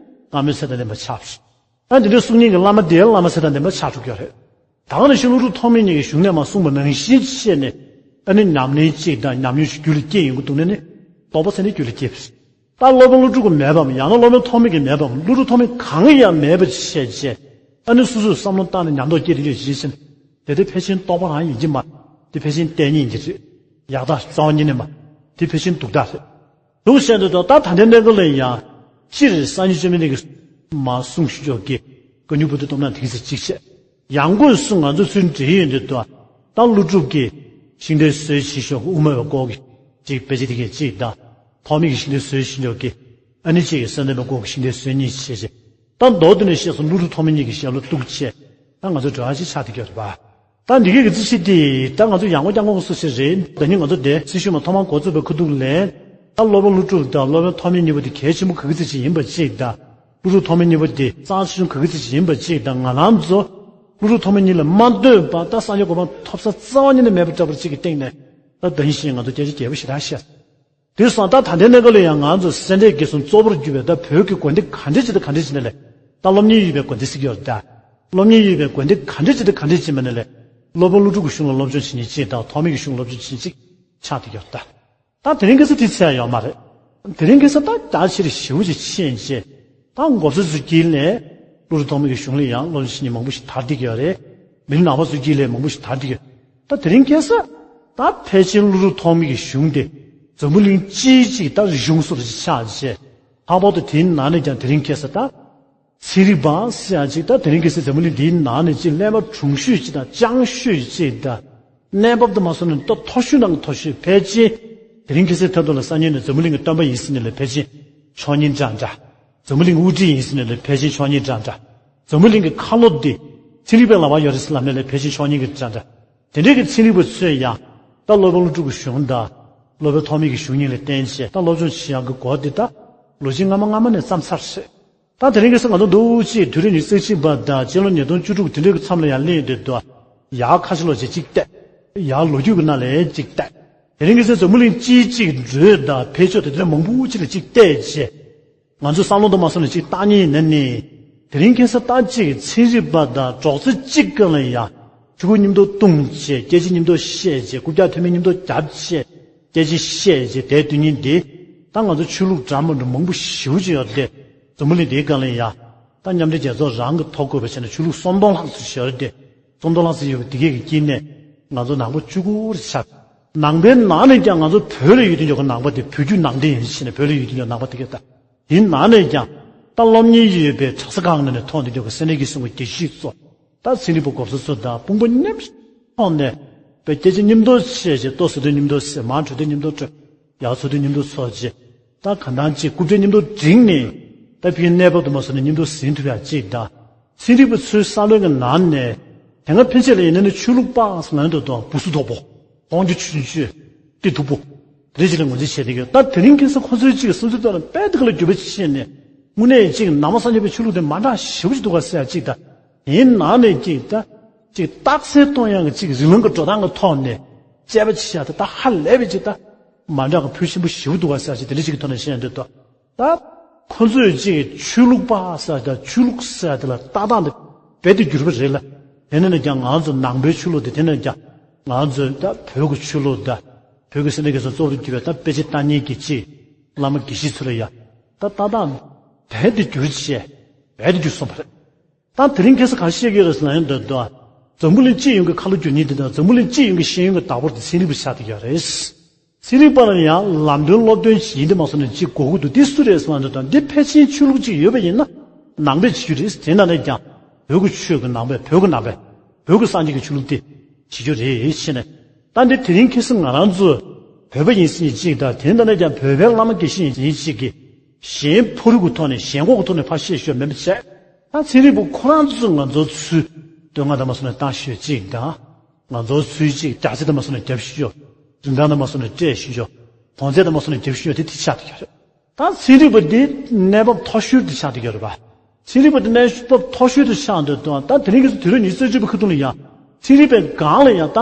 བཀའ་མོལ་ཚད་དང་ལྡན་པ་ཆགས་པ་རེད། ཨ་འདི་འདྲ་གསུང་མཁན་གྱི་བླ་མ་དེ་བླ་མ་ཚད་དང་ལྡན་པ་ཆགས་འགྲོ་གི་ཡོད་རེད། ད་ག་ནང་བཞིན་ཀླུ་སྒྲུབ་ཐོགས་མེད་གཉིས་ཀྱི་གཞུང་ནས་མ་གསུངས་པ་ནང་བཞིན་བྱས་ནས། ཨ་ནི་ཉམས་ལེན་གཅིག་དང་ཉམས་མྱོང་ཞིག་རྒྱུད་ལ་སྐྱེས་ཡོང་གི་འདུག་ན་ནི། རྟོགས་པ་ཚད་ནི་རྒྱུད་ལ་སྐྱེས་པ་རེད། ད་སློབ་དཔོན་ཀླུ་སྒྲུབ་ཀྱི་མེད་པའམ་ཡང་ན་སློབ་དཔོན་ཐོགས་མེད་ཀྱི་མེད་པའམ་ཀླུ་སྒྲུབ་ཐོགས་མེད་གང་ཡང་མེད་པ་བྱས་རྗེས། ཨ་ནི་སོ་སོས་བསམ་བློ་བཏང་ནས་ཉམས་རྟོགས་སྐྱེས་དེ་འདྲ་ཞིག་ཕྱིན། དེ་དེ་ཕལ་ཆེར་རྟོགས་པ་རང་ཡིན་གྱི་མ། དེ་ཕལ་ཆེར་གཏན་ཉིད་ཀྱི་རེད། ཡག་ཐག་རྩ་བ་ཉིད་ནས་མ། དེ་ཕལ་ཆེར་སྡུག་ཐག་རེད། འདུག་བཤད་འདོད་དོ་ད་ད་ལྟའི་གནས་སྐབས་ལ་ཡང་། སྤྱིར་སངས་རྒྱས་བཅོམ་ལྡན་འདས་ཀྱིས་མ་གསུངས་ཞུ་ཆོག་གི། བཀའ་འགྱུར་པོ་ཏི་སྟོབས་ན་དེང་སང་གཅིག་བཤད། ཡང་སྒོས་སུ་ང་ཚོ་ཚུར་འདྲེས་ཡོད་འདོད་དོ། ད་ཀླུ་སྒྲུབ་ཀྱིས་ཤིང་རྟའི་སྲོལ་ཕྱིན་ཤོག་གི་དབུ་མ་བའི་སྐོར་གྱི་ཅིག་དཔེ་ཆ་དེ་གས་གཅིག་དང་། ཐོགས་མེད་ཀྱི་ཤིང་རྟའི་སྲོལ་ཕྱིན་ཤོག་གི། ཨ་ནི་གཅིག་གི་གསོལ་འདེབས་པའི་སྐོར་གྱི་ཤིང་རྟའི་སྲོལ་གཉིས་བཤད་ཅེས། ད་མདོར་བསྡུས་ནས་བཤད་སོང་ཀླུ་སྒྲུབ་ཐོགས་མེད་གཉིས་ཀྱི་ཞལ་ལ་གཏུགས་ཆེད། ད་ང་ཚོ་འགྲོ་ཡ་ཅིག་ཆགས་བསྡད་ཀྱི་ཡོད་རེད་པ། ད་འདི་གའི་གི་རྩིས་གཞི་འདི་ད་ང་ཚོ་ཡང་སྒོ་རྐྱང་སྒོ་སོ་སོ་རེད། ད་ནི་ང་ཚོ་འདི་སྲི་ཞུ་མ་ཐོག་མར་འགོ་བཙུགས་པའི་ཁ་ཐུག་ལས། ད་སློབ་དཔོན་ཀླུ་སྒྲུབ་དང་སློབ་དཔོན་ཐོགས་མེད་གཉིས་པོ་འདི་གལ་ཆེན་པོ་ག་གི་རྩིས་ཅིག་ཡིན་པ་གཅིག་དང་། ཀླུ་སྒྲུབ་ཐོགས་མེད་གཉིས་པོ་འདི་རྩ་ཆེ་ཆུང་ག་གི་རྩིས་ཅིག་ཡིན་པ་གཅིག་དང་ང་རང་ཚོ། ཀླུ་སྒྲུབ་ཐོགས་མེད་གཉིས་ལ་མ་ལྟོས་པ་ད་སངས་རྒྱས་གོ་འཕང་ཐོབ་ས་རྩ་བ་ཉིད་ནས་མེད་པ་འདྲ་པོ་གཅིག་གི་སྟེང་ནས། ད་ད་ནི་བཞིན་ང་ཚོ་སྐད་ཆ་རྒྱས་པོ་ཞེ་དྲག་བཤད། དེ་སོང་ད་ད་ལྟའི་གནས་སྐབས་ལ་ཡང་ང་ཚོ་སེ་འབྲས་དགེ་གསུམ་གཙོ་བོར་གྱུར་པའི་ད་བོད་ཀྱི་དགོན་སྡེ་ག་འདྲ་ཅིག་དང་ག་འདྲ་ཅིག་ནས་ལས། ད་སློབ་གཉེར་ཡོད་པའི་དགོན་སྡེ་ཟེར་གྱི་ཡོད་རེད་ད། སློབ་གཉེར་ཡོད་པའི་དགོན་སྡེ་ག་འདྲ་ཅིག་དང་ག་འདྲ་ཅིག་མ་ནས་ལས། སློབ་དཔོན་ཀླུ་སྒྲུབ་ཀྱི་གཞུང་ལ་སློབ་སྦྱོང་བྱེད་མཁན་གཅིག་དང་ཐོགས་མེད་ཀྱི་གཞུང་ལ་སློབ་སྦྱོང་བྱེད་མཁན་གཅིག་ཆགས་བསྡད་ཀྱི་ཡོད་རེད་ད། ད་དེ་རིང་ཁ་སང་དེ་ཚད་ཡོད་མ་རེད། དེ་རིང་ཁ་སང་ད་རྒྱ་ཆེར་ཞེ་པོ་ཅིག་ཕྱིན་རྗེས། ད་འགོ་གཙོ་ཚོའི་དཀྱིལ་ནས་ཀླུ་སྒྲུབ་ཐོགས་མེད་ཀྱི་གཞུང་ལ་ཡང་སློབ་སྦྱོང་བྱེད་མཁན་མང་པོ་ཞིག་དར་བསྡད་ཀྱི་ཡོད་རེད། མི་རིགས་ནང་པ་ཚོའི་དཀྱིལ་ལ་མང་པོ་ཞིག་དར་བསྡད་ཀྱི་ཡོད། ད་དེ་རིང་ཁ་སང་ད་ཕལ་ཆེར་ཀླུ་སྒྲུབ་ཐོགས་མེད་ཀྱི་གཞུང་དེ་འཛམ་བུ་གླིང་སྤྱིའི་གཅིག་ད་གཞུང་སོགས་ལ་ཅིག་ཆགས་རྗེས། ལྷག་པར་དུ་དེའི་ནང་ནས་ཀྱང་དེ་རིང་ཁ་སང་ད། ཚན་རིག་པ་ཟེར་ཡ་ཅིག་ད་དེ་རིང་ཁ་སང་འཛམ་བུ་གླིང་འདིའི་ནང་ནས་ཅིག་གླེན་པ་གྲུང་ཤོས་ཅིག་དང་སྤྱང་ཤོས་ཅིག་དང་། གནས་བབ་དུ་མ་སོང་ནས་ད་མཐོ་ཤོས་ནང་གི་མཐོ་ཤོས་ཕལ་ཆེར། དེ་རིང་ཁ་སང་ཐད་གཏོང་ལ་སང་ཉིན་ནས་འཛམ་བུ་གླིང་གི་སྟོན་པ་ཡིན་ཟེར་ནས་ལས་ཕལ་ཆེར་ཆོས་ཉིད་འདྲ་འདྲ། འཛམ་བུ་གླིང་དབུ་ཁྲིད་ཡིན་ཟེར་ནས་ལས་ཕལ་ཆེར་ཆོས་ཉིད་འདྲ་འདྲ། འཛམ་བུ་གླིང་གི་ཁ་ལོ་འདི། ཚན་རིག་པའི་ལག་པར་ཡོད་རེད་ཟེར་ལབ་ནས་ལས་ཕལ་ཆེར་ཆོས་ཉིད་ཀྱི་འདྲ་འདྲ། དེ་འདྲའི་གི་ཚན་རིག་པ་ཚོས་ཡང་། ད་སློབ་དཔོན་ཀླུ་སྒྲུབ་ཀྱི་གཞུང་དང་། སློབ་དཔོན་ཐོགས་མེད་ཀྱི་གཞུང་གཉིས་ལ་བརྟེན་བྱས་ད་སློབ་སྦྱོང་བྱེད་ཡག་གི་སྒོ་འདི་ད། ལོ་རྒྱུས་སྔ་མ་སྔ་མ་ནས་བརྩམས་ཚར་རེད། ད་དེ་རིང་ཁ་སང་ང་ཚོ་འདུག་ཅེས་དུས་རབས་ཉི་ཤུ་རྩ་གཅིག་པ་དང་སྤྱི་ལོ་ཉིས་སྟོང་བཅུ་དྲུག་དེ་འདྲའི་གི་མཚམས་ལ་ཡང་སླེབས་ཡོང་དུས་དུ། ཡར་ཁ་ཆེ་ལོ་ཅེས་གཅིག་བལྟས། ཡར་ལོ་རྒྱུས་ཀྱི་ནང་ལ་གཅིག་བལྟས། དེ་རིང་ཁ་སང་འཛམ་བུ་གླིང་སྤྱིའི་གཅིག་འགྲོས་དང་འཕེལ་ཕྱོགས་དེ་འདྲ་མང་པོ་ཅིག་ལ་གཅིག་བལྟས་རྗེས། ང་ཚོ་བསམ་བློ་དུ་མ་སོང་ནས་གཅིག་བཏང་མཁན་ཡིན་ན་ནི། དེ་རིང་ཁ་སང་ད་གཅིག་ཚན་རིག་པ་དང་གྲོགས་ཚོ་གཅིག་སྒང་ལ་ཡང་ཆུ་ཁུག་མཉམ་དུ་བཏུང་བྱས་སྐད་ཆ་མཉམ་དུ་བཤད་བྱས་རྐུབ་བཀྱག་ཐེམ་མེ་མཉམ་དུ་རྒྱབ་བྱས་སྐད་ཆ་བཤད་བྱས་བསྡད་དུས་ཉིན་འདི། ད་ང་ཚོ་ཆོས་ལུགས་འདྲ་མི་འདྲ་མང་པོ་ཞེ་པོ་ཅིག་ཡོད་དེ། འཛམ་བུ་གླིང་འདིའི་སྒང་ལ་ཡང་། ད་མཉམ་འབྲེལ་རྒྱལ་ཚོགས་རང་གི་ཐོ་འགོད་པ་བྱས་ནས་ཆོས་ལུགས་སུམ་སྟོང་ལྷག་ཙམ་ཞིག་ཡོད་རེད་དེ། སུམ་སྟོང་ལྷག་ཙམ་ཡོད་པ་འདི་གས་ཀྱི་དཀྱིལ་ནས་ང་ཚོ་ནང་པ་བཅུ་དགུ་རེ་ཆགས། ནང་པའི་ནང་ནས་ཀྱང་ང་ཚོ་བོད་ལ་ཡོད་དུས་ཀྱང་ནང་པ་དེ་བོད་བརྒྱུད་ནང་བསྟན་ཡིན་ཕྱིན་ནས་བོད་ལ་ཡོད་དུས་ཀྱང་ནང་པ་དེ་གས་ད། དེའི་ནང་ནས་ཀྱང་ད་སློབ་གཉེར་ཡོད་པའི་གྲྭ་ས་ཁག་ནང་ནས་ཐོན་དུས་ཀྱང་སེ་འབྲས་དགེ་གསུམ་གྱི་དགེ་བཤེས་ཚོ། ད་ཚན་རིག་པ་གོ་ས་ཚོ་དང་དཔུང་པ་མཉམ་གཤིབ་ཐོག་ནས་པའི་སྐད་ཆ་མཉམ་དུ་བཤད་བྱས་ལྟོ་ཟ་དུས་མཉམ་དུ་ཟ་མར་དྲོས་དུས་མཉམ་དུ་དྲོས། ཡར་འཚོ་དུས་མཉམ་དུ་འཚོ་བྱས། ད་གང་ལྟར་གཅིག་རྐུབ་སྟེགས་མཉམ་དུ་བསྒྲིགས་ནས་ད་ཕྱིའི་གནས་བབ་དུ་མ་སོང་ནས་མཉམ་དུ་ཟིན་ཐུབ་ཡག་གཅིག་དང་། ཚན་རིག་པ་ཚོའི་བསམ་བློའི་ནང་ནས་དེ་སྔ་ཕན་ཆད་ལ་ཡིན་ན་ནི་ཆོས་ལུགས་པ་ཟེར་ན་འདོད་དོ་བུ་སུ་དོག་པོ་གཏོང་རྒྱུ་ཆུང་ཆུང་སྟེ་སྡུག་པོ་དེ་འདྲ་ཅིག་ལ་ངོས་འཛིན་བྱས་བསྡད་ཡོད། ད་དེ་རིང་ཁ་སང་ཁོ་ཚོའི་གཅིག་བསམ་ཚུལ་ཐོག་ལ་དཔེ་དེ་ག་ལ་འགྱུར་བ་ཕྱིན་ནས་དངོས་གནས་གཅིག་ནང་པ་སངས་རྒྱས་པའི་ཆོས་ལུགས་དེ་མ་འདྲ་ཞེ་པོ་ཅིག་འདུག་ག་ཟེར་ཡག་གཅིག་དང་། དེའི་ནང་ནས་གཅིག་ད། གཅིག་རྟགས་གསལ་གཏོང་ཡག་གི་གཅིག་རིང་ལུགས་ཀྱི་འགྲོ་སྟངས་ཀྱི་ཐོག་ནས་དཔྱད་པ་བྱེད་ཡག་དེ་ད་ཧ་ལས་པའི་གཅིག་ད་མ་འདྲ་གི་ཕུལ་ཆེན་པོ་ཞེ་པོ་འདུག་ག་ཟེར་ཡག་གཅིག་དེ་འདྲ་གཅིག་གི་ཐོག་ནས་བཤད་ཡག་འདོད་དོ། ད་ཁོ་ཚོས་གཅིག་ཆོས་ལུགས་པ་ཟེར་ཡག་དང་ཆོས་ལུགས་ཟེར་ཡག་དེ་ལ་ལྟ་སྟངས་དེ་རྦད་དེ་འགྱུར་བ་རེད་ལ། དེ་ནས་ནས་ཀྱང་ང་ཚོ་ནང་པའི་ཆོས་ལུགས་དེ་དེ་ནས་ཀྱང་ང་ཚོའི་ད་བོད་ཀྱི་ཆོས་ལུགས་དང་བོད་ཀྱི་སེམས་ནང་གི་སོ་གཙོ་བོ་དུ་གྱུར་པའི་ད་དཔེ་ཆ་ལྟ་མཁན་གྱི་གཅིག་བླ་མ་དགེ་བཤེས་ཚོ་ལ་ཡ་ད་ལྟ་སྟངས་རྦད་དེ་འགྱུར་བྱས་རྦད་དེ་འགྱུར་སོང་བ་རེད། ད་དེ་རིང་ཁ་སང་ག་རེ་བཤད་ཀྱི་ཡོད་རེད་ཟེར་ན་ཡང་འདོད་དོ། འཛམ་བུ་གླིང་སྤྱི་ཡོངས་ཀྱི་ཁ་ལོ་བསྒྱུར་མཁན་དེ་དང་འཛམ་བུ་གླིང་སྤྱི་ཡོངས་ཀྱི་ཤེས་ཡོན་གྱི་བདག་པོ་དེ་ཚན་རིག་པ་ཆགས་བསྡད་ཡོད་རེད། ཚན་རིག་པ་ལ་ཡང་ལམ་སྟོན་སློབ་སྟོན་བྱེད་ཡིན་དེ་མ་སོང་ནས་གཅིག་དགོས་ཀྱི་འདུག་འདི་སུ་རེད་ཟེར་ན་འདོད་དོ། འདི་ཕལ་ཆེར་ཆོས་ལུགས་གཅིག་ཡོད་པ་ཡིན་ན་ནང་པས་བྱེད་རྒྱུ་རེད། དེ་ནང་ནས་ཀྱང་བོད་ཀྱི་ཆོས་ཀྱི་ནང་པས་བོད་ཀྱི་ནང་པས་བོད་ཀྱི་སངས་རྒྱས་ཀྱི་ཆོས་ལུགས་དེ་བྱེད་རྒྱུ་རེད་ཟེར་ནས། ད་འདི་དེ་རིང་ཁ་སང་ང་རང་ཚོ་བོད་པ་ཡིན་ཟེར་མཁན་གཅིག་དང་དེ་ནང་ནས་ཀྱང་བོད་པའི་བླ་མ་དགེ་བཤེས་ཡིན་མཁན་གཅིག་གིས། གཞན་ཕ་རོལ་གྱི་ཐོག་ནས་གཞན་འགོག་གི་ཐོག་ནས་ཕར་བཤད་ཤོག་མེད་པ་བྱས། ད་ཚན་རིག་པ་ཁོ་རང་ཚོས་ང་ཚོའི་ཚུལ་བསྟོད་བསྔགས་དང་མ་སོང་ནས་བཏང་ཤོག་གཅིག་དང་། ང་ཚོའི་ཚུལ་གཅིག་དྲག་ཆ་དང་མ་སོང་ནས་རྒྱབ་ཤོག་རིན་ཐང་དང་མ་སོང་ནས་སྤྲད་ཤོག་གོང་ཚད་དང་མ་སོང་ནས་རྒྱབ་ཤོག་དེ་དེ་ཆགས་བསྡད་ཡོད་རེད། ད་ཚན་རིག་པ་འདི་གནས་བབ་མཐོ་ཤོས་དེ་ཆགས་བསྡད་ཡོད་རེད་པ། ཚན་རིག་པ་འདི་གནས་བབ་མཐོ་ཤོས་དེ་ཆགས་འདུག་དང་། ད་དེ་རིང་གི་དུས་རབས་ཉི་ཤུ་རྩ་གཅིག་པའི་ཁ་ཐུག་ལ་ཡང་ཚན་རིག་པའི་སྒང་ལ་ཡང་ད་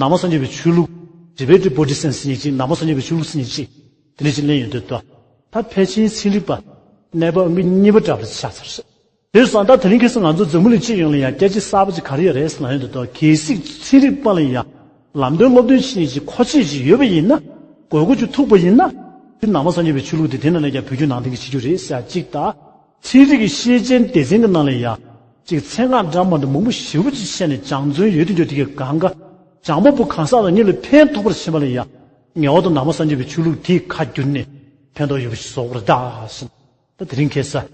ནང་པ་སངས་རྒྱས་པའི་ཆོས་ལུགས། Tibetan Buddhism ཟེར་མཁན་ཅིག་ནང་པ་སངས་རྒྱས་པའི་ཆོས་ལུགས་ཟེར་མཁན་ཅིག་དེ་འདྲ་ཅིག་གླེང་ཡོང་དུས་དོ། ད་ཕལ་ཆེར་ཚན་རིག་པ་གནས་བབ་ཨང་ཀི་གཉིས་པ་འདྲ་པོ་ཆགས་ཚར་རེད། དེ་སོང་ད་དེ་རིང་ཁ་སང་ང་ཚོ་འཛམ་བུ་གླིང་སྤྱི་ཡོངས་ལ་ཡང་སྐད་ཆ་གསར་པ་ཅིག་ག་རེ་ཡོད་རེད་ཟེར་ན། ཡོང་དུས་དོ། གལ་སྲིད་ཚན་རིག་པ་ལ་ཡང་ལམ་སྟོན་སློབ་སྟོན་བྱེད་མཁན་ཅིག་མཁོ་ཆས་ཅིག་ཡོད་པ་ཡིན་ན། དགོས་མཁོ་ཅིག་ཐུག་པ་ཡིན་ན། དེ་ནང་པ་སངས་རྒྱས་པའི་ཆོས་ལུགས་དེ་དེ་ནང་ལ་ཡང་བོད་བརྒྱུད་ནང་བསྟན་གྱི་བྱེད་རྒྱུ་རེད་ཟེར་ཡ་གཅིག་དང་། ཚན་རིག་གི་ཤེས་བྱའི་སྡེ་ཚན་གྱི་ནང་ལ་ཡང་། གཅིག་ཚན་སྔགས་འདྲ་མ་འདྲ་མང་པོ་ཞེ་པོ་ཅིག་བཤད་ནས་སྦྱང་བརྩོན་ཡོད་དུ་འཇོག་དེ་གའི་སྒང་ག་སྦྱང་པ་པོ་གང་ཟག་ལ་གཉིད་ལ་ཕན་ཐོགས་པར་བྱེད་པ་ལ་ཡང་། ངེས་པར་དུ་ནང་པ་སངས་རྒྱས་པའི་ཆོས་ལུགས་དེའི་ཁ་བསྒྱུར་ནས་ཕན་ཐོགས་ཡོད་པ་ཞིག་བཟོ་དགོས་རེད་ད་ཟེར། ད་དེ་རིང་ཁ་སང་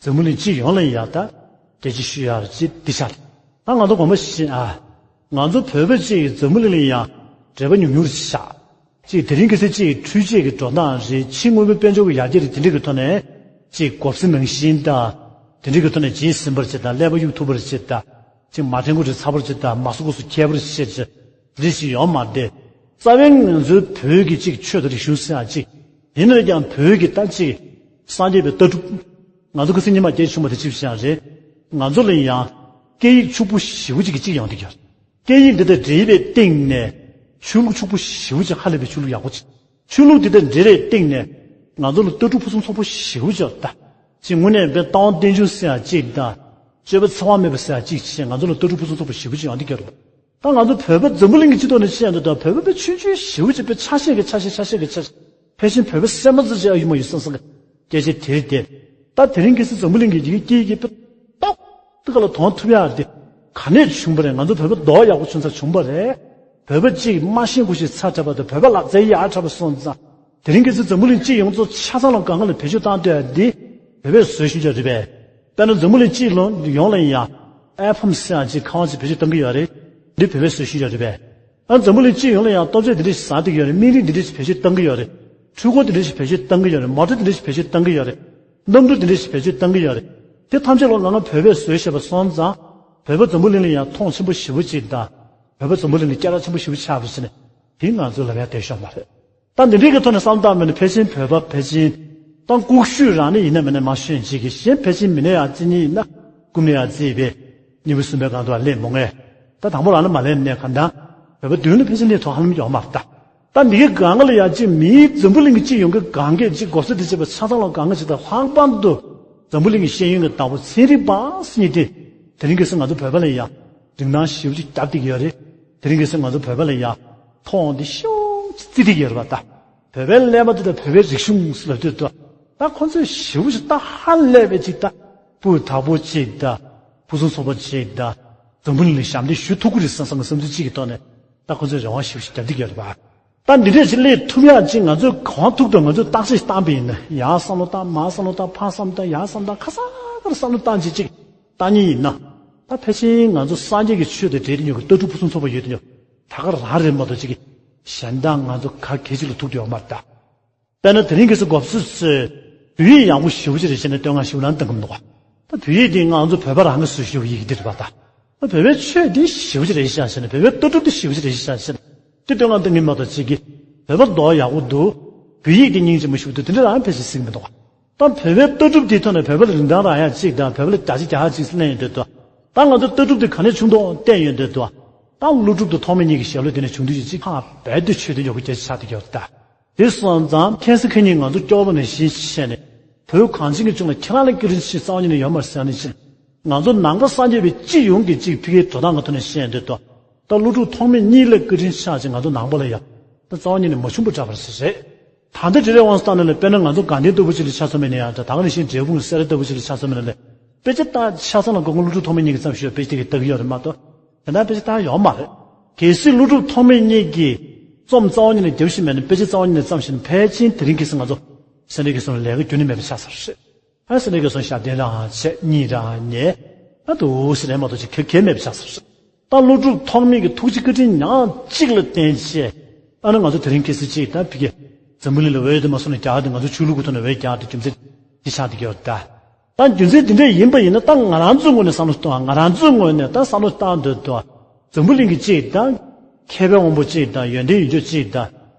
འཛམ་བུ་གླིང་སྤྱི་ཡོངས་ལ་ཡང་ད་སྐད་ཆ་ཞུ་ཡག་ཅིག་འདི་ཆགས། ད་ང་ཚོ་དགོངས་པ་བཞེས་ཨ། ང་ཚོ་བོད་པ་ཅིག་འཛམ་བུ་གླིང་ལ་ཡང་འབྲེལ་བ་ཉུང་ཉུང་རེད་ཤག་ཅིག་དེ་རིང་ཁ་སང་ཅིག་འཕྲུལ་ཆས་ཀྱི་འགྲོ་སྟངས་རེད། ཕྱི་དངོས་པོའི་དཔལ་འབྱོར་གྱི་ཡར་རྒྱས་རེད། དེ་འདྲ་གི་ཐོག་ནས་ཅིག་གོ་ས་ནང་བཞིན་དང་། དེ་འདྲ་གི་ཐོག་ནས་རྗེས་ཟིན་པར་བྱེད་དང་། ཀླད་པ་གཡུག་ཐུབ་པར་བྱེད་དང་། ཅིག་མ་ཐེན་ཁུ་རེ་ཚ་པར་བྱེད་དང་། མ་སུ་ཁུ་སུ་ཁྱད་པར་བྱེད་ཅིག་རེ་ཞིག་ཡོད་མ་རེད། རྩ་བའི་ང་ཚོའི་བོད་ཀྱི་ཅིག་ཆོས་དང་རིག་གཞུང་ཟེར་ཡག་ཅིག་ཡིན་ན་ཡང་བོད་ཀྱི་ད་ཅིག་སངས་རྒྱས་པའི་ལྟ་གྲུབ། ང་ཚོ་ཁ་སང་ཉི་མ་སྐད་ཆ་བྱུང་བ་དེ་ཅིག་བྱས་རེད། ང་ཚོ་ལ་ཡང་སྐད་ཡིག་ཕྱུག་པོ་ཞེ་པོ་ཅིག་གི་ཅིག་ཡོང་གི་ཡོད། སྐད་ཡིག་འདི་དང་འབྲེལ་བའི་སྟེང་ནས་ཆོས་ལུགས་ཕྱུག་པོ་ཞེ་པོ་ཅིག་ཧ་ལས་པའི་ཆོས་ལུགས་ཡག་པོ་ཅིག་ཆོས་ལུགས་འདི་དང་འབྲེལ་བའི་སྟེང་ནས་ང་ཚོ་ལ་ལྟ་གྲུབ་ཕུན་སུམ་ཚོགས་པོ་ཞེ་པོ་ཅིག་ཡོད་ད། ཅིག་དངོས་གནས་དཔེ་ལྟ་བ་རྟེན་འབྱུང་ཟེར་ཡག་ཅིག་དང་། སྤྱོད་པ་འཚེ་བ་མེད་པ་ཟེར་ཡག་ཅིག་བྱས་ང་ཚོ་ལ་ལྟ་གྲུབ་ཕུན་སུམ་ཚོགས་པོ་ཞེ་པོ་ཅིག་ཡོང་གི་ཡོད་རེད། ད་ང་ཚོ་བོད་པ་འཛམ་བུ་གླིང་གི་སྤྱི་ཚོགས་ནས་བཤད་འདུག་ད་བོད་པ་དཔེ་ཆུང་ཆུང་ཞེ་པོ་ཅིག་དཔེ་ཆ་ཤས་ཀྱི་ཆ་ཤས་ཆ་ཤས་ཀྱི་ཆ་ཤས། ཕལ་ཆེར་བོད་པ་སེམས་པ་ཙི་ཅིག་ཨ་ཡུ་མ་ཡུ་སང་སང་གི་སྐད་ཆ་དེ་རེད་དེ། ད་དེ་རིང་ཁ་སང་འཛམ་བུ་གླིང་གི་ཡི་གེ་སྐད་ཡིག་གི་དཔེ་ཏོག་ཏོག་ལ་དོན་ཐུབ་ཡག་རེད་དེ། ག་ནས་བྱུང་བ་རེད། ང་ཚོ་བོད་པ་མདོག་ཡག་པོ་བྱུང་ས་བྱུང་བ་རེད། བོད་པ་གཅིག་མ་ཤེས་དགུ་ཤེས་ཚ་དྲགས་པ་དང་། བོད་པ་ལག་རྩལ་ཡག་དྲགས་པ་སོང་ཙང་། དེ་རིང་ཁ་སང་འཛམ་བུ་གླིང་སྤྱི་ཡོངས་རྫོགས་ཆ་ཚང་ལ་སྒང་ག་ལ་བེད་སྤྱོད་བཏང་སྡོད་ཡག་འདི་བོད་པས་བཟོས་བཞིན་ཡོད་རེད་པས། དཔེར་ན་འཛམ་བུ་གླིང་སྤྱི་ཡོངས་ལ་ཡང་ཨེ་ཕམ་ཟེར་ཡག་ཅིག་ཁང་བ་ཅིག་བེད་སྤྱོད་གཏོང་གི་ཡོད་རེད། འདི་བོད་པས་བཟོས་བཞིན་ཡོད་རེད་པས། ཨ་འཛམ་བུ་གླིང་སྤྱི་ཡོངས་ལ་ཡང་ལྟོ་ཆས་འདི་འདྲ་ཞིག་ཟ་བསྡད་ཀྱི་ཡོད་རེད། སྨན་རིགས་འདི་འདྲ་ཞིག་བེད་སྤྱོད་གཏོང་གི་ཡོད་རེད། འཕྲུལ་འཁོར་འདི་འདྲ་ཞིག་བེད་སྤྱོད་གཏོང་གི་ཡོད་རེད། མོ་ཊ་འདི་འདྲ་ཞིག་བེད་སྤྱོད་གཏོང་གི་ཡོད་རེད། གནམ་གྲུ་འདི་འདྲ་ཞིག་བེད་སྤྱོད་གཏོང་གི་ཡོད་རེད། དེ་ཐམས་ཅད་ལ་ང་ང་བོད་པས་བཟོས་བཞག་པ་སོང་ཙང་། བོད་པ་འཛམ་བུ་གླིང་ལ་ཡང་མཐོང་ཆེན་པོ་ཞེ་པོ་ཅིག་དང་། བོད་པ་འཛམ་བུ་གླིང་ལ་སྐད་གྲགས་ཆེན་པོ་ཞེ་པོ་ཆགས་པ་ཞིག་ནས། དེ་ང་ཚོའི་ལབ་ཡག་དེ་ཤོག་མ་རེད། ད་འདི་འདྲའི་གི་ཐོག་ནས་བསམ་བཏང་མིན་ན། ཕལ་ཆེར་བོད་པ་ཕལ་ཆེར་ད་ལྐུགས་ཤོས་རང་ནི་ཡིན་ན་མིན་ན་མ་ཤོད་ཅིག་གི་གཞན་ཕལ་ཆེར་མི་ནས་ཡག་རྩིས་ཉིད་ཡིན་ན། རྐུབ་ནས་ཡག་རྩིས་པས། གཉིས་པ་གསུམ་པའི་སྒང་དུ་ལ་སླེབས་མོ་ངས། ད་དང་པོ་རང་ལ་མ་སླེབས་ནས་གང་ལྟར། བོད་པ་མདུན་ལ་ཕལ་ཆེར་སླེབས་ཐུབ་ཧ་ལམ་ཡོད་མ་རེད་ད། ད་འདི་གའི་སྒང་ག་ལ་ཡག་ཅིག་མིའི་འཛམ་བུ་གླིང་གི་སྤྱི་ཡོངས་ཀྱི་དགའ་སྐྱིད་ཅིག་གོ་ས་འདི་བྱེད་པ་ཆ་ཚང་ལ་དགའ་སྐྱིད་ཅིག་དང་། ལྷག་པར་དུ་འཛམ་བུ་གླིང་གི་ཤེས་ཡོན་གྱི་བདག་པོ་ཚན་རིག་པ་ཟེར་མཁན་དེ། དེ་རིང་ཁ་སང་ང་ཚོ་བོད་པ་ལ་ཡང་རིན་ཐང་ཞེ་པོ་ཅིག་རྒྱབ་བསྡད་ཀྱི་ཡོད་རེད། དེ་རིང་ཁ་སང་ང་ཚོ་བོད་པ་ལ་ཡང་མཐོང་དེ་ཤུགས་ཅིག་བརྩི་བསྡད་ཀྱི་ཡོད་རེད་པ་ད། བོད་པའི་ཀླད་པ་དེ་དང་བོད་པའི་རིག་གཞུང་ཟེར་ལབ་དུས་ད། ད་ཁོ་ཚོས་ཞེ་པོ་ཅིག་ད་ཧ་ལས་པའི་ཅིག་ད། སྤུས་དག་པོ་ཅིག་ད། ཕུན་སུམ་ཚོགས་པ་ཅིག་ད། འཛམ་བུ་གླིང་ལ་ཞབས་འདེགས་ཞུ་ཐུབ་ཀྱི་རེད་བསམ་བསམ་གྱི་བསམ་ཚུལ་ཅིག་གི་ཐོག་ནས། ད་ཁོ་ཚོས་རེ་བ་ཞེ་པོ་ཅིག་རྒྱབ་བསྡད་ཀྱི་ཡོད་རེད་པ། ད་འདི་འདྲས་ཅིག་སླེབས་ཐུབ་ཡག་ཅིག་ང་ཚོས་གང་ཐུབ་ཐུབ་ང་ཚོས་བརྟག་དཔྱད་བཏང་པ་ཡིན་ན། ཡར་བསམ་བློ་བཏང་། མར་བསམ་བློ་བཏང་། ཕར་བསམ་བློ་བཏང་། ཡར་བསམ་བློ་བཏང་། ག་ས་ག་རུ་བསམ་བློ་བཏང་བྱས་ཅིག་བཏང་མཁན་ཡིན་ན། ད་ཕལ་ཆེར་ང་ཚོ་སངས་རྒྱས་ཀྱི་ཆོས་དང་འབྲེལ་ཏེ་ཉོ་གི་ལྟ་གྲུབ་ཕུན་སུམ་ཚོགས་པ་ཡོད་དེ་ཉོ། ད་ག་རང་རེད་མ་གཏོགས་ཅིག་གི་གཞན་དག་ང་ཚོ་ག་གེ་ཅིག་ལ་ཐུག་བསྡད་ཡོད་མ་རེད་ད། དཔེར་ན་དེ་རིང་ཁ་སང་གོ་བསོད་ཚོས་བོད་ཡིག་ཡག་པོ་ཞེ་པོ་ཅིག་རེད་བྱས་ནས་བསྟོད་བསྔགས་ཞེ་པོ་གནང་བཏང་གི་མི་འདུག་ག་ད་བོད་ཡིག་འདི་ང་ཚོ་བོད་པ་རང་གིས་བཟོས་བཞག་པའི་ཡི་གེ་འདི་རེད་པ་ད། ད་བོད་པའི་ཆོས་འདི་ཞེ་པོ་ཅིག་རེད་ཤག་བྱས་ནས། བོད་པའི་ལྟ་གྲུབ་འདི་ཞེ་པོ་ཅིག་རེད་ཤག་བྱས་ནས། དེ་བསྟོད་བསྔགས་གཏོང་གི་མ་གཏོགས་ཅིག་གི་བོད་པ་མདོག་ཡག་པོ་འདུག་བོད་ཡིག་འདི་སྙིང་རྗེ་མོ་ཞེ་པོ་འདུག་དེ་འདྲ་རང་ཕལ་ཆེར་གཟིགས་མི་འདུག་ག་ད་བོད་པའི་ལྟ་གྲུབ་འདིའི་ཐོག་ནས་བོད་པ་ལ་རིན་ཐང་རག་ཡག་ཅིག་དང་། བོད་པ་ལ་བརྒྱ་ཆ་བརྒྱ་ཆ་ཅིག་གླེང་ཡོང་དུས་དོ། ད་ང་ཚོ་ལྟ་གྲུབ་འདི་ག་ནས་བྱུང་འདུག་བལྟས་ཡོང་དུས་དོ། ད་ཀླུ་སྒྲུབ་དང་ཐོགས་མེད་གཉིས་ཀྱི་ཞལ་ལུང་དེ་ནས་བྱུང་དུས་ཅིག་ཅིག་ཧ་བལ་དུ་ཆོས་དེ་ཡག་པོ་སྐད་ཆ་ཆགས་བསྡད་ཡོད་ད། དེ་སོང་ཙང་ཁ་སང་ཁ་ཉིན་ང་ཚོ་སྐྱོ་པོ་ནང་བཞིན་བྱས་ནས། བོད་གངས་ཅན་གྱི་ལྗོངས་ལ་ཁྱེད་རང་ལས་བཀའ་དྲིན་ཆེ་རྩ་བ་ཉིད་ནས་ཡོད་མ་རེད་ཟེར་ནས་བྱས། ང་ཚོ་ནང་པ་སངས་རྒྱས་པའི་སྤྱི་ཡོངས་ཀྱི་གཅིག་ཕ་གིའི་འགྲོ་སྟངས་ཀྱི་ཐོག་ནས་བཤད་འདོད་དོ། ད་ཀླུ་སྒྲུབ་ཐོགས་མེད་གཉིས་ལ་བཀའ་དྲིན་ཆེ་ཅིག་ང་ཚོ་ནང་པ་ལ་ཡང་ད་རྩ་བ་ཉིད་ནས་མ་བྱུང་བ་འདྲ་པོ་ཞིག་རེད། ད་ལྟ་དེ་འདྲའི་དབང་དུ་བཏང་ནས་ལ། དཔེར་ན་ང་ཚོ་དགའ་ལྡན་ལྟ་བུ་ཅིག་ལ་ཆ་མཚོན་པ་ཡིན་ན་ཡང་། ད་ད་ག་ནང་བཞིན་འབྲས་སྤུངས་སེ་ར་ལྟ་བུ་ཅིག་ལ་ཆ་མཚོན་པ་ཡིན་ན་ལ། དཔེ་ཆ་ལྟ་ཆ་ཚང་ལ་སྒོར་མོ་ཀླུ་སྒྲུབ་ཐོགས་མེད་གཉིས་ཀྱི་ཙམ་ཞིག་དཔེ་ཆ་དེ་གི་ལྟ་གི་ཡོད་རེད་མ་གཏོགས། དེ་འདྲ་དཔེ་ཆ་ལྟ་ཡོད་མ་རེད། གལ་སྲིད་ཀླུ་སྒྲུབ་ཐོགས་མེད་གཉིས་ཀྱི་རྩོམ་རྩ་བ་ཉིད་ནས་རྒྱབ་བཞིན་མེད་ན། དཔེ་ཆ་རྩ་བ་ཉིད་ནས་བརྩམས་བཞིན། ཕལ་ཆེར་དེ་རིང་ཁ་སང་ང་ཚོ་སེ་འབྲས་དགེ་གསུམ་ལ་ལས་ཀ་རྒྱུན་ནས་མེད་པ་ཆགས་ཚར་རེད། ཨ་སེ་འབྲས་དགེ་གསུམ་ཞབས་བརྟན་རང་བྱས། གཉིད་རང་ཉལ། ཨ་འདུག་སེ་རེད་མ་གཏོགས་ཅིག་ག་གེ་མེད་པ་ཆགས་ཚར་རེད། ད་ཀླུ་སྒྲུབ་ཐོགས་མེད་ཀྱི་ཐུགས་རྗེ་བཀའ་དྲིན་ཉག་གཅིག་ལ་བརྟེན་བྱས། ཨ་ནི་ང་ཚོ་དེ་རིང་ཁ་སང་ཅིག་ད་ཕ་གི་འཛམ་བུ་གླིང་ལ་འོད་དེ་མ་སོང་ནས་རྒྱག་དེ། ང་ཚོ་ཆོས་ལུགས་ཀྱི་ཐོག་ནས་འོད་རྒྱག་དེ་རྒྱུ་མཚན། འདི་ཆགས་བསྡད་ཀྱི་ཡོད་རེད་ད། ད་རྒྱུ་མཚན་འདི་འདྲ་ཡིན་པ་ཡིན་ན། ད་ང་རང་ཚོའི་ངོས་ནས་བསམ་བློ་གཏོང་། ང་རང་ཚོའི་ངོས་ནས་ད་བསམ་བློ་བཏང་འདོད་འདུག་འཛམ་བུ་གླིང་གི་གཅིག་དང་། མཁས་པའི་དབང་པོ་གཅིག་དང་། ཡོན་ཏན་ཡོད་རྒྱུ་གཅིག་དང་།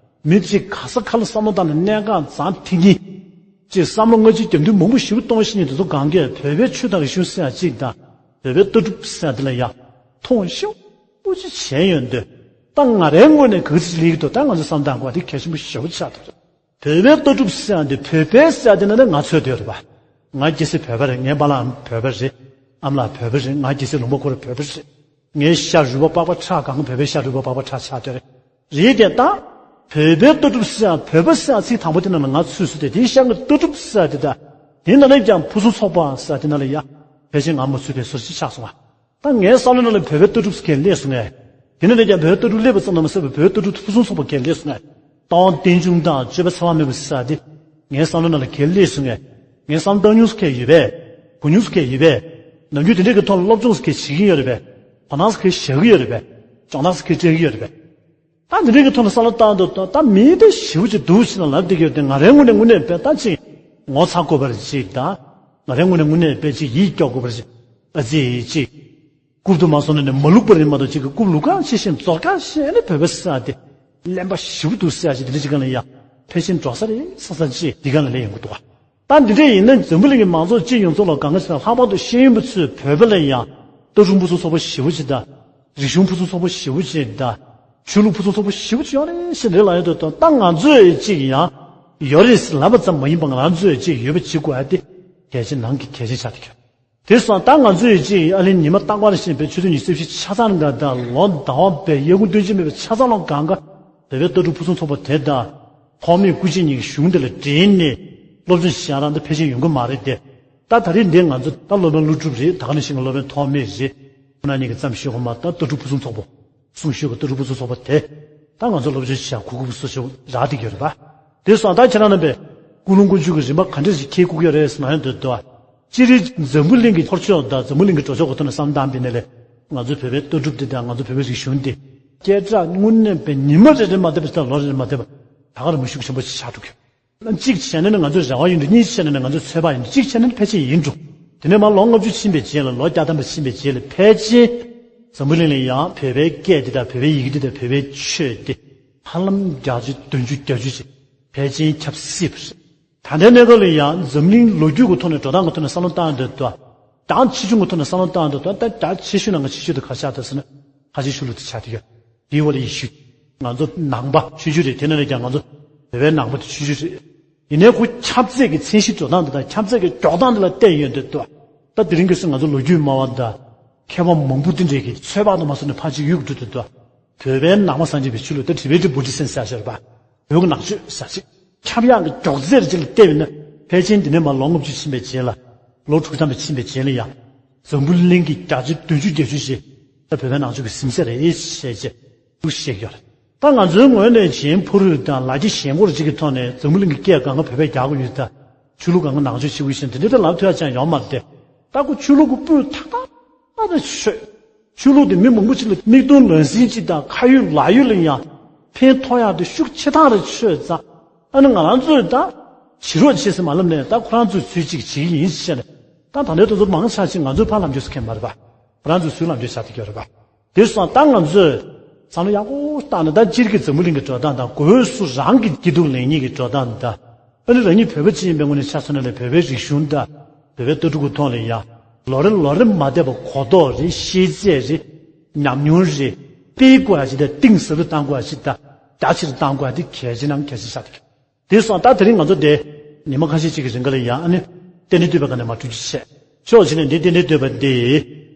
མི་གཅིག་ག་ས་ག་ལ་བསམ་བློ་བཏང་ནས་གནད་འགག་ཛ་དྲག་གི་ཅིག་བསམ་བློ་སྔ་ཕྱི་རྒྱབ་མདུན་མང་པོ་ཞེ་པོ་གཏོང་བཞིན་ཡོད། དེ་ཚོ་གང་གས་བོད་པའི་ཆོས་དང་རིག་གཞུང་ཟེར་ཡ་གཅིག་དང་། བོད་པའི་ལྟ་གྲུབ་ཟེར་ཡ་དེ་ལ་ཡ་མཐོང་ཆུང་པོ་ཅིག་བྱས་ཡོང་དུས། ད་ང་རའི་ངོས་ནས་ག་ཚོད་ལེགས་འདུག་ད་ང་ཚོས་བསམ་བློ་བཏང་དགོས་པ་དེ་གལ་ཆེན་པོ་ཞེ་པོ་ཆགས་འདུག་བོད་པའི་ལྟ་གྲུབ་ཟེར་ཡ་འདི། བོད་པའི་ཟེར་ཡ་དེ་ནི་ང་ཚོའི་དོན་རེད་པ། ང་སྐྱེ་སྲིད་བོད་པ་རེད། ངའི་པཱ་ལགས་བོད་པ་རེད། ཨ་མ་ལགས་བོད་པ་རེད། ང་སྐྱེ་སྲིད་ལུང་པ་ཁོ་རང་བོད་པ་རེད། ངའི་ཤ་རུས་པ་པགས་པ་ཁྲག་གང་ག་བོད་པའི་ཤ་རུས་པ་པགས་པ་ཁྲག་ཆགས་བསྡད་རེད། རེད་དེ་ད། བོད་པའི་ལྟ་གྲུབ་ཟེར་ཡ། བོད་པ་ཟེར་ཡ་ཚིག་དང་པོ་དེ་ནང་ལ་ང་ཚུད་སོང་སྟེ། དེའི་ཤ་ངའི་ལྟ་གྲུབ་ཟེར་ཡ་དེ་ད། དེ་ནང་ལ་ཀྱང་ཕུན་སུམ་ཚོགས་པ་ཟེར་ཡ་དེ་ནང་ལ་ཡ། ཕལ་ཆེར་ང་མ་ཚུད་པའི་བཟོ་ཅིག་ཆགས་སོང་བ། ད་ངའི་བསམ་བློ་ནང་ལ་བོད་པའི་ལྟ་གྲུབ་ཟེར་གྱི་སླེབས་སོང་ངས། དེ་ནས་ནས་ཀྱང་བོད་ལྟ་གྲུབ་སླེབས་པ་ཙམ་དུ་མ་ཟད་པར་བོད་ལྟ་གྲུབ་ཕུན་སུམ་ཚོགས་པ་གྱི་སླེབས་སོང་ངས། ལྟ་བ་རྟེན་འབྱུང་དང་སྤྱོད་པ་འཚེ་བ་མེད་པ་ཟེར་ཡ་དེ་ངའི་བསམ་བློ་ནང་ལ་གྱི་སླེབས་སོང་ངས། ངའི་བསམ་བློ་བཏང་མྱོང་ཟེར་གྱི་ཡོད་པས། གོ་མྱོང་ཟེར་གྱི་ཡོད་པས། ནམ་རྒྱུན་དེ་འདྲས་ཀྱི་ཐོག་ལ་སློབ་སྦྱོང་ཟེར་གྱི་བྱེད་ཀྱི་ཡོད་རེད་པས། དོ་སྣང་ཟེར་གྱི་བྱེད་ཀྱི་ཡོད་རེད་པས། སྦྱོང་བརྡར་ཟེར་གྱི་སྤྲད་ཀྱི་ཡོད་རེད་པས། ད་འདི་འདྲའི་གི་ཐོག་ནས་བསམ་བློ་བཏང་དུས། ད་མི་དེ་ཞེ་པོ་ཅིག་འདུག་ཟེར་ན་ལབ་བསྡད་ཀྱི་ཡོད་དེ། ང་རའི་ངོས་ནས་དངོས་གནས་དཔེ་ད་ཅིག་ངོ་ཚ་དགོས་པ་རེད་ཅིག་དང་། ང་རའི་ངོས་ནས་དངོས་གནས་དཔེ་ཅིག་ཡིད་སྐྱོ་དགོས་པ་རེད་ཅིག་ཨ་ཙི་ཅིག་རྐུབ་ཏུ་མ་སོང་ནས་ནས་མ་ལུག་པ་རེད་མ་གཏོགས། ཅིག་གི་རྐུབ་ལུག་གང་ཤེས་ཤིང་རྫོགས་གང་ཤེས་ནས་བོད་པ་ཟེར་ཡ་དེ་གླེན་པ་ཞེ་པོ་འདུག་ཟེར་ཡ་ཅིག་དེ་འདྲ་ཅིག་ག་ལ་ཡ་ཕལ་ཆེར་འགྲོ་ས་རེད་བསམ་བསམ་ཅིག་འདི་ག་ལ་ལས་ཡོང་གི་འདུག་བ། ད་འདི་འདྲ་ཡིན་ན་འཛམ་བུ་གླིང་གི་མང་ཚོགས་སྤྱི་ཡོངས་རྫོགས་ལ་གང་ག་ཞིག་ལ། ལྷག་པར་དུ་ཤེས་ཡོན་པ་ཚོས་བོད་པ་ལ་ཡང་ལྟ་གྲུབ་ཕུན་སུམ་ཚོགས་པ་ཞེ་པོ་ཅིག་དང་། རིག་གཞུང་ཕུན་སུམ་ཚོགས་པ་ཞེ་པོ་ཅིག་དང་། ཆོས་ལུགས་ཕུན་སུམ་ཚོགས་པ་ཞེ་པོ་ཅིག་ཡོད་རེད་ཟེར་འདི་ལ་ཡོད་དོ། ད་ང་ཚོས་ཅིག་ཡང་ཡོད་རེད་ཟེར་ལབ་པ་ཙམ་མ་ཡིན་པ། ང་རང་ཚོས་ཅིག་ཡོད་པ་བྱེད་དགོས་ཡ་དེ་གལ་ཆེ་ནང་གི་གལ་ཆེ་ཆགས་བསྡད་ཀྱི་ཡོད། དེ་སོང་ཙང་ད་ང་ཚོས་ཅིག་ཨ་ལས་ཉི་མ་རྟག་པར་བཞིན་པའི་ཆུ་ཚོད་ཉི་ཤུ་རྩ་བཞི་ཆ་ཚང་འགའ་དང་། ལོ་ཟླ་བ་བའི་དབྱར་དགུན་སྟོན་དཔྱིད་མེད་པའི་ཆ་ཚང་ལོ་གང་ག་བོད་པའི་ལྟ་གྲུབ་ཕུན་སུམ་ཚོགས་པ་དེ་དང་། ཐོགས་མེད་སྐུ་མཁྱེན་གཉིས་ཀྱི་གཞུང་དེ་ལ་དྲིལ་ནས་སློབ་སྦྱོང་བྱེད་ཡ་རང་ད་ཕལ་ཆེར་ཡོང་གི་མ་རེད་དེ། ད་ད་རེས་འདི་ང་ཚོ་ད་སློབ་དཔོན་ཀླུ་སྒྲུབ་རེད། ད་ག་ནང་བཞིན་གྱི་སློབ་དཔོན་ཐོགས་མེད་རེད། ཁོ་རང་གཉིས་ཀྱིས་བརྩམས་ཤིང་། ཧོ་མ་ད་ལྟ་གྲུབ་ཕུན་སུམ་ཚོགས་པ། གསུང་ཆོས་ཀྱི་ལྟ་གྲུབ་ཕུན་སུམ་ཚོགས་པ་དེ་ད་ང་ཚོ་སློབ་སྦྱོང་བྱེད་ཡ་གུ་གུ་སུ་ཞིག་རག་བསྡད་ཀྱི་ཡོད་རེད་པ། དེ་སོང་ཙང་ད་ཁྱེད་རང་རྣམ་པས་ཀུན་སློང་ཀུན་སྤྱོད་ཀྱི་རིམ་པ་ག་འདྲ་ཞིག་འཁྱེར་དགོས་ཀྱི་རེད་ཟེར་ན་ཡང་འདོད་དོ། སྤྱིར་འཛམ་བུ་གླིང་གི་འཁོར་ཕྱོགས་དང་འཛམ་བུ་གླིང་གི་འགྲོ་ཕྱོགས་ཀྱི་ཐོག་ནས་བསམ་བཏང་བ་ཡིན་ན་ལས། ང་ཚོའི་བོད་པའི་ལྟ་གྲུབ་འདི་དང་ང་ཚོའི་བོད་པའི་རིག་གཞུང་འདི་སྐད་གྲགས་དངོས་གནས་དཔེ་ཉི་མ་རེ་རེ་མ་བསྡད་པ་ཞིག་དང་། ལོ་རེ་རེ་མ་བསྡད་པ་ད་ག་རེ་མི་ཤུགས་ཆེན་པོ་ཞིག་ཆགས་འགྲོ་གི་ཡོད། གཅིག་བྱས་ན་ནི་ང་ཚོའི་རེ་བ་ཡིན་འགྲོ། གཉིས་བྱས་ན་ནི་ང་ཚོའི་ཚོད་དཔག་ཡིན་འགྲོ། གཅིག་བྱས་ན་ནི་ཕལ་ཆེར་ཡིན་འགྲོ། དེ་ནས་མར་ལོ་ལྔ་བཅུ་ཕྱིན་པའི་རྗེས་ལ། ལོ་བརྒྱ་ཐམ་པ་ཕྱིན་པའི་རྗེས་ལ་ཕལ་ཆེར་འཛམ་བུ་གླིང་ལ་ཡང་བོད་པའི་སྐད་འདི་དང་བོད་པའི་ཡི་གེ་འདི་དང་བོད་པའི་ཆོས་འདི་ཧ་ལམ་བརྒྱ་ཆ་བདུན་ཅུ་བརྒྱད་ཅུ་ཞིག་ཕལ་ཆེར་ཁྱབ་སྲིད་པ་རེད། ད་ལྟའི་གནས་སྐབས་ལ་ཡང་འཛམ་གླིང་ལོ་རྒྱུས་ཀྱི་ཐོག་ནས་འགྲོ་སྟངས་ཀྱི་ཐོག་ནས་བསམ་བློ་བཏང་འདོད་དོ། རྒྱ་ཆེ་ཆུང་གི་ཐོག་ནས་བསམ་བློ་བཏང་འདོད་དོ། ད་རྒྱ་ཆེ་ཤོས་ནང་གི་ཆེ་ཤོས་དེ་ག་ཆགས་འདུག་ཟེར་ན། ཁ་ཆེ་ཤོས་ལུགས་དེ་ཆགས་བསྡད་ཡོད། དེའི་འོག་ལ་ཡེ་ཤུ། ང་ཚོ་ནང་པ་ཆོས་བརྒྱུད་རེད། དེ་ནང་ནས་ཀྱང་ང་ཚོ་བོད་པའི་ནང་པ་དེ་ཆོས་བརྒྱུད་རེད། ཡིན་ནའི་ཁོ་ཁྱབ་ཚད་ཀྱི་མཚན་གཞི་འགྲོ་སྟངས་དེ་དང་ཁྱབ་ཚད་ཀྱི་འགྲོ་སྟངས་དེ་ལ་བལྟས་ཡོང་དུས་དོ། ད་དེ་རིང་ཁ་སང་ང་ཚོ་ལོ་རྒྱུས་སྨྲ་བ་དང་མཁས་པ་མང་པོ་དེ་འདྲས་ཀྱིས་ཚོད་དཔག་ཏུ་མ་སོང་ནས་ཕར་ཕྱིན་གཡུག་འགྲོ་དུས་དོ། བོད་པའི་ནང་པ་སངས་རྒྱས་པའི་ཆོས་ལུགས་དེ་ཊི་བེ་ཊན་བུ་དྷི་སིཊ་ཟེར་བཞག་པ། བོད་ཀྱི་ནག་ཆོས་ཟེར་ཞིག་ཁྱབ་ཡག་གི་མགྱོགས་ཚད་རེ་ཅིག་ལ་བལྟས་པ་ཡིན་ན། ཕལ་ཆེར་འདི་ནས་མར་ལོ་ལྔ་བཅུ་ཕྱིན་པའི་རྗེས་ལ། ལོ་དྲུག་ཐམ་པ་ཕྱིན་པའི་རྗེས་ལ་ཡང་། འཛམ་བུ་གླིང་གི་བརྒྱ་ཆ་བདུན་ཅུ་བརྒྱད་ཅུ་ཞིག་ད་བོད་པའི་ནང་ཆོས་ཀྱི་ཟིན་ཚད་རེད་ཅེས་བྱས་འདུག་བཤད་ཀྱི་ཡོད་རེད། ད་ང་ཚོའི་ངོས་ནས་གཞན་ཕོ་རུས་དང་ལ་རྒྱ་ཞེན་ཁོག་ཅིག་གི་ཐོག་ནས་འཛམ་བུ་གླིང་གི་སྐད་གང་ག་བོད་པས་རྒྱག་གི་ཡོད་ད། ཆོས་ལུགས་གང་ག་ནང་ཆོས་བྱེད་དགོས་ཤིང་དེ་འདྲ་ད་ལབ་ཐུབ་ཡ་ཅང་ཡོད་མ་རེད་དེ། ད་ཁོ་ཆོས་ལུགས་ཀྱི་སྤུས་དག་ཐག་ཆོད། ཆོས་ལུགས་དེ་མི་མང་པོ་ཅིག་ལ་མིག་མཐོང་ལག་ཟིན་ཅིག་དང་། ཁ་ཡོད་ལག་ཡོད་ལ་ཡང་ཕན་ཐོགས་ཡག་དེ་ཤུགས་ཆེ་ཐག་རེ་ཆོད་ཙང་། ཨ་ནི་ང་རང་ཚོས་ད་བྱེད་རོགས་བྱེད་ཟེར་མ་ལབ་ནས། ད་ཁོ་རང་ཚོས་ཚུལ་གཅིག་བྱེད་ཀྱི་ཡིན་ཟེར་ནས། ད་ད་ལྟའི་དུས་ཚོད་མང་ཆ་ཅིག་ང་ཚོས་ཕར་ལམ་འཇུག་ཟེར་མཁན་མ་རེད་པ། ཁོ་རང་ཚོས་ཚུར་ལམ་འཇུག་བྱ་ཐུབ་ཀྱི་རེད་པ། དེ་སོང་ཙང་ད་ང་ཚོས་བསམ་བློ་ཡག་པོ་བཏང་ནས། ད་སྤྱིར་གྱི་འཛམ་བུ་གླིང་གི་འགྲོ་སྟངས་དང་། སྒོས་སུ་རང་གི་སྐྱིད་སྡུག་ལེགས་ཉེས་ཀྱི་འགྲོ་སྟངས་དང་། ཨ་ནི་རང་ཉིད་བོད་པ་ཅིག་ཡིན་པའི་ངོས་ནས་ཆ་མཚོན་ན་ལས། བོད་པའི་རིག་གཞུང་དང་བོད་པའི་ལྟ་གྲུབ་ཀྱི་ཐོག་ལ་ཡང་ལོ་རེ་ལོ་རེ་མ་བསྡད་པར་གོ་རྟོགས་རེད། ཤེས་ཚད་རེད། ཉམས་མྱོང་རེད། སྤེལ་དགོས་ཡ་ཅིག་དང་། གཏིང་ཟབ་རུ་གཏང་དགོས་ཡ་ཅིག་དང་། རྒྱ་ཆེ་རུ་གཏང་དགོས་ཡ་དེ་གལ་ཆེ་ནང་གལ་ཆེ་ཆགས་འདུག་དེ་སོང་ཙང་ད་དེ་རིང་ང་ཚོ་འདི་ཉི་མ་ཁ་ཤས་ཅིག་གི་རིང་ག་ལ་ཡང་། ཨ་ནི་རྟེན་འབྲེལ་བསྟོད་པའི་སྒང་ནས་མར་འགྲོ་རྒྱུ་བྱས། ཕྱོགས་གཅིག་ནས་འདི་རྟེན་འབྲེལ་བསྟོད་པ་འདི་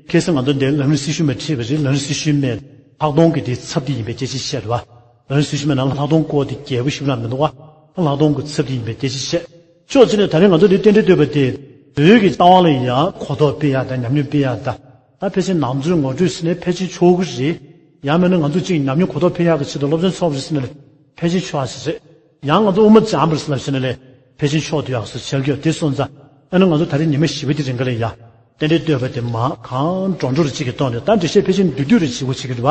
ཁ་སང་ང་ཚོ་འདི་ལམ་རིམ་སྲི་ཞུ་མས་ཁྲིད་པ་རེད། ལམ་རིམ་སྲི་ཞུ་མས་ལྷག་མཐོང་གི་དེའི་ཚབ་དེ་ཡིན་པའི་སྐད་ཆ་བཤད་རེད་པ། ལམ་རིམ་སྲི་ཞུ་མའི་ནང་ལ་ལྷག་མཐོང་སྐོར་དེ་རྒྱས་པོ་ཞིག་ལ་མི་འདུག་པ། ལྷག་མཐོང་གི་ཚབ་དེ་ཡིན་པའི་སྐད་ཆ་བཤད། ཕྱོགས་གཅིག་ནས་ད་རིང་ང་ཚོ་འདི་རྟེན་འབྲེལ་བསྟོད་པ་དེ་བོད་ཀྱི་ལྟ་བ་ལ་ཡང་གོ་རྟོགས་སྤེལ་ཡག་དང་། ཉམས་མྱོང་སྤེལ་ཡག་དང་། ད་ཕལ་ཆེར་ནང་ཆོས་ངོ་སྤྲོད་ཟེར་ནའི་ཕལ་ཆེར་ཆོག་གི་རེད། ཡང་མིན་ན་ང་ཚོ་གཅིག་ཉམས་མྱོང་གོ་རྟོགས་སྤེལ་ཡག་གི་ཆེད་དུ་སློབ་ཚན་ཚོགས་པ་རེད་ཟེར་ནའི་ཕལ་ཆེར་ཆོག་ཡག་ཞིག་རེད། ཡང་ང་ཚོ་དབུ་མ་འཇམ་པ་རེད་ཟེར་ལབ་ཟེར་ནའི་ཕལ་ཆེར་ཆོག་འདུག་ཡག་སོ་བྱེད་ཀྱི་ཡོད། དེ་སོང་ཙང་ཨ་ནི་ང་ཚོ་ད་རེས་ཉི་མ་བཞི་པ་དེ་རིང་ག་ལ་ཡ་རྟེན་འབྲེལ་བསྟོད་པ་དེ་མར་གང་འགྲོ་འགྲོ་རེ་གཅིག་གི་ཐོག་ནས། ད་འགྲེལ་བཤད་ཕལ་ཆེར་བསྡུས་བསྡུས་རེ་བྱེད་དགོས་བྱེད་ཀྱི་རེད་པ།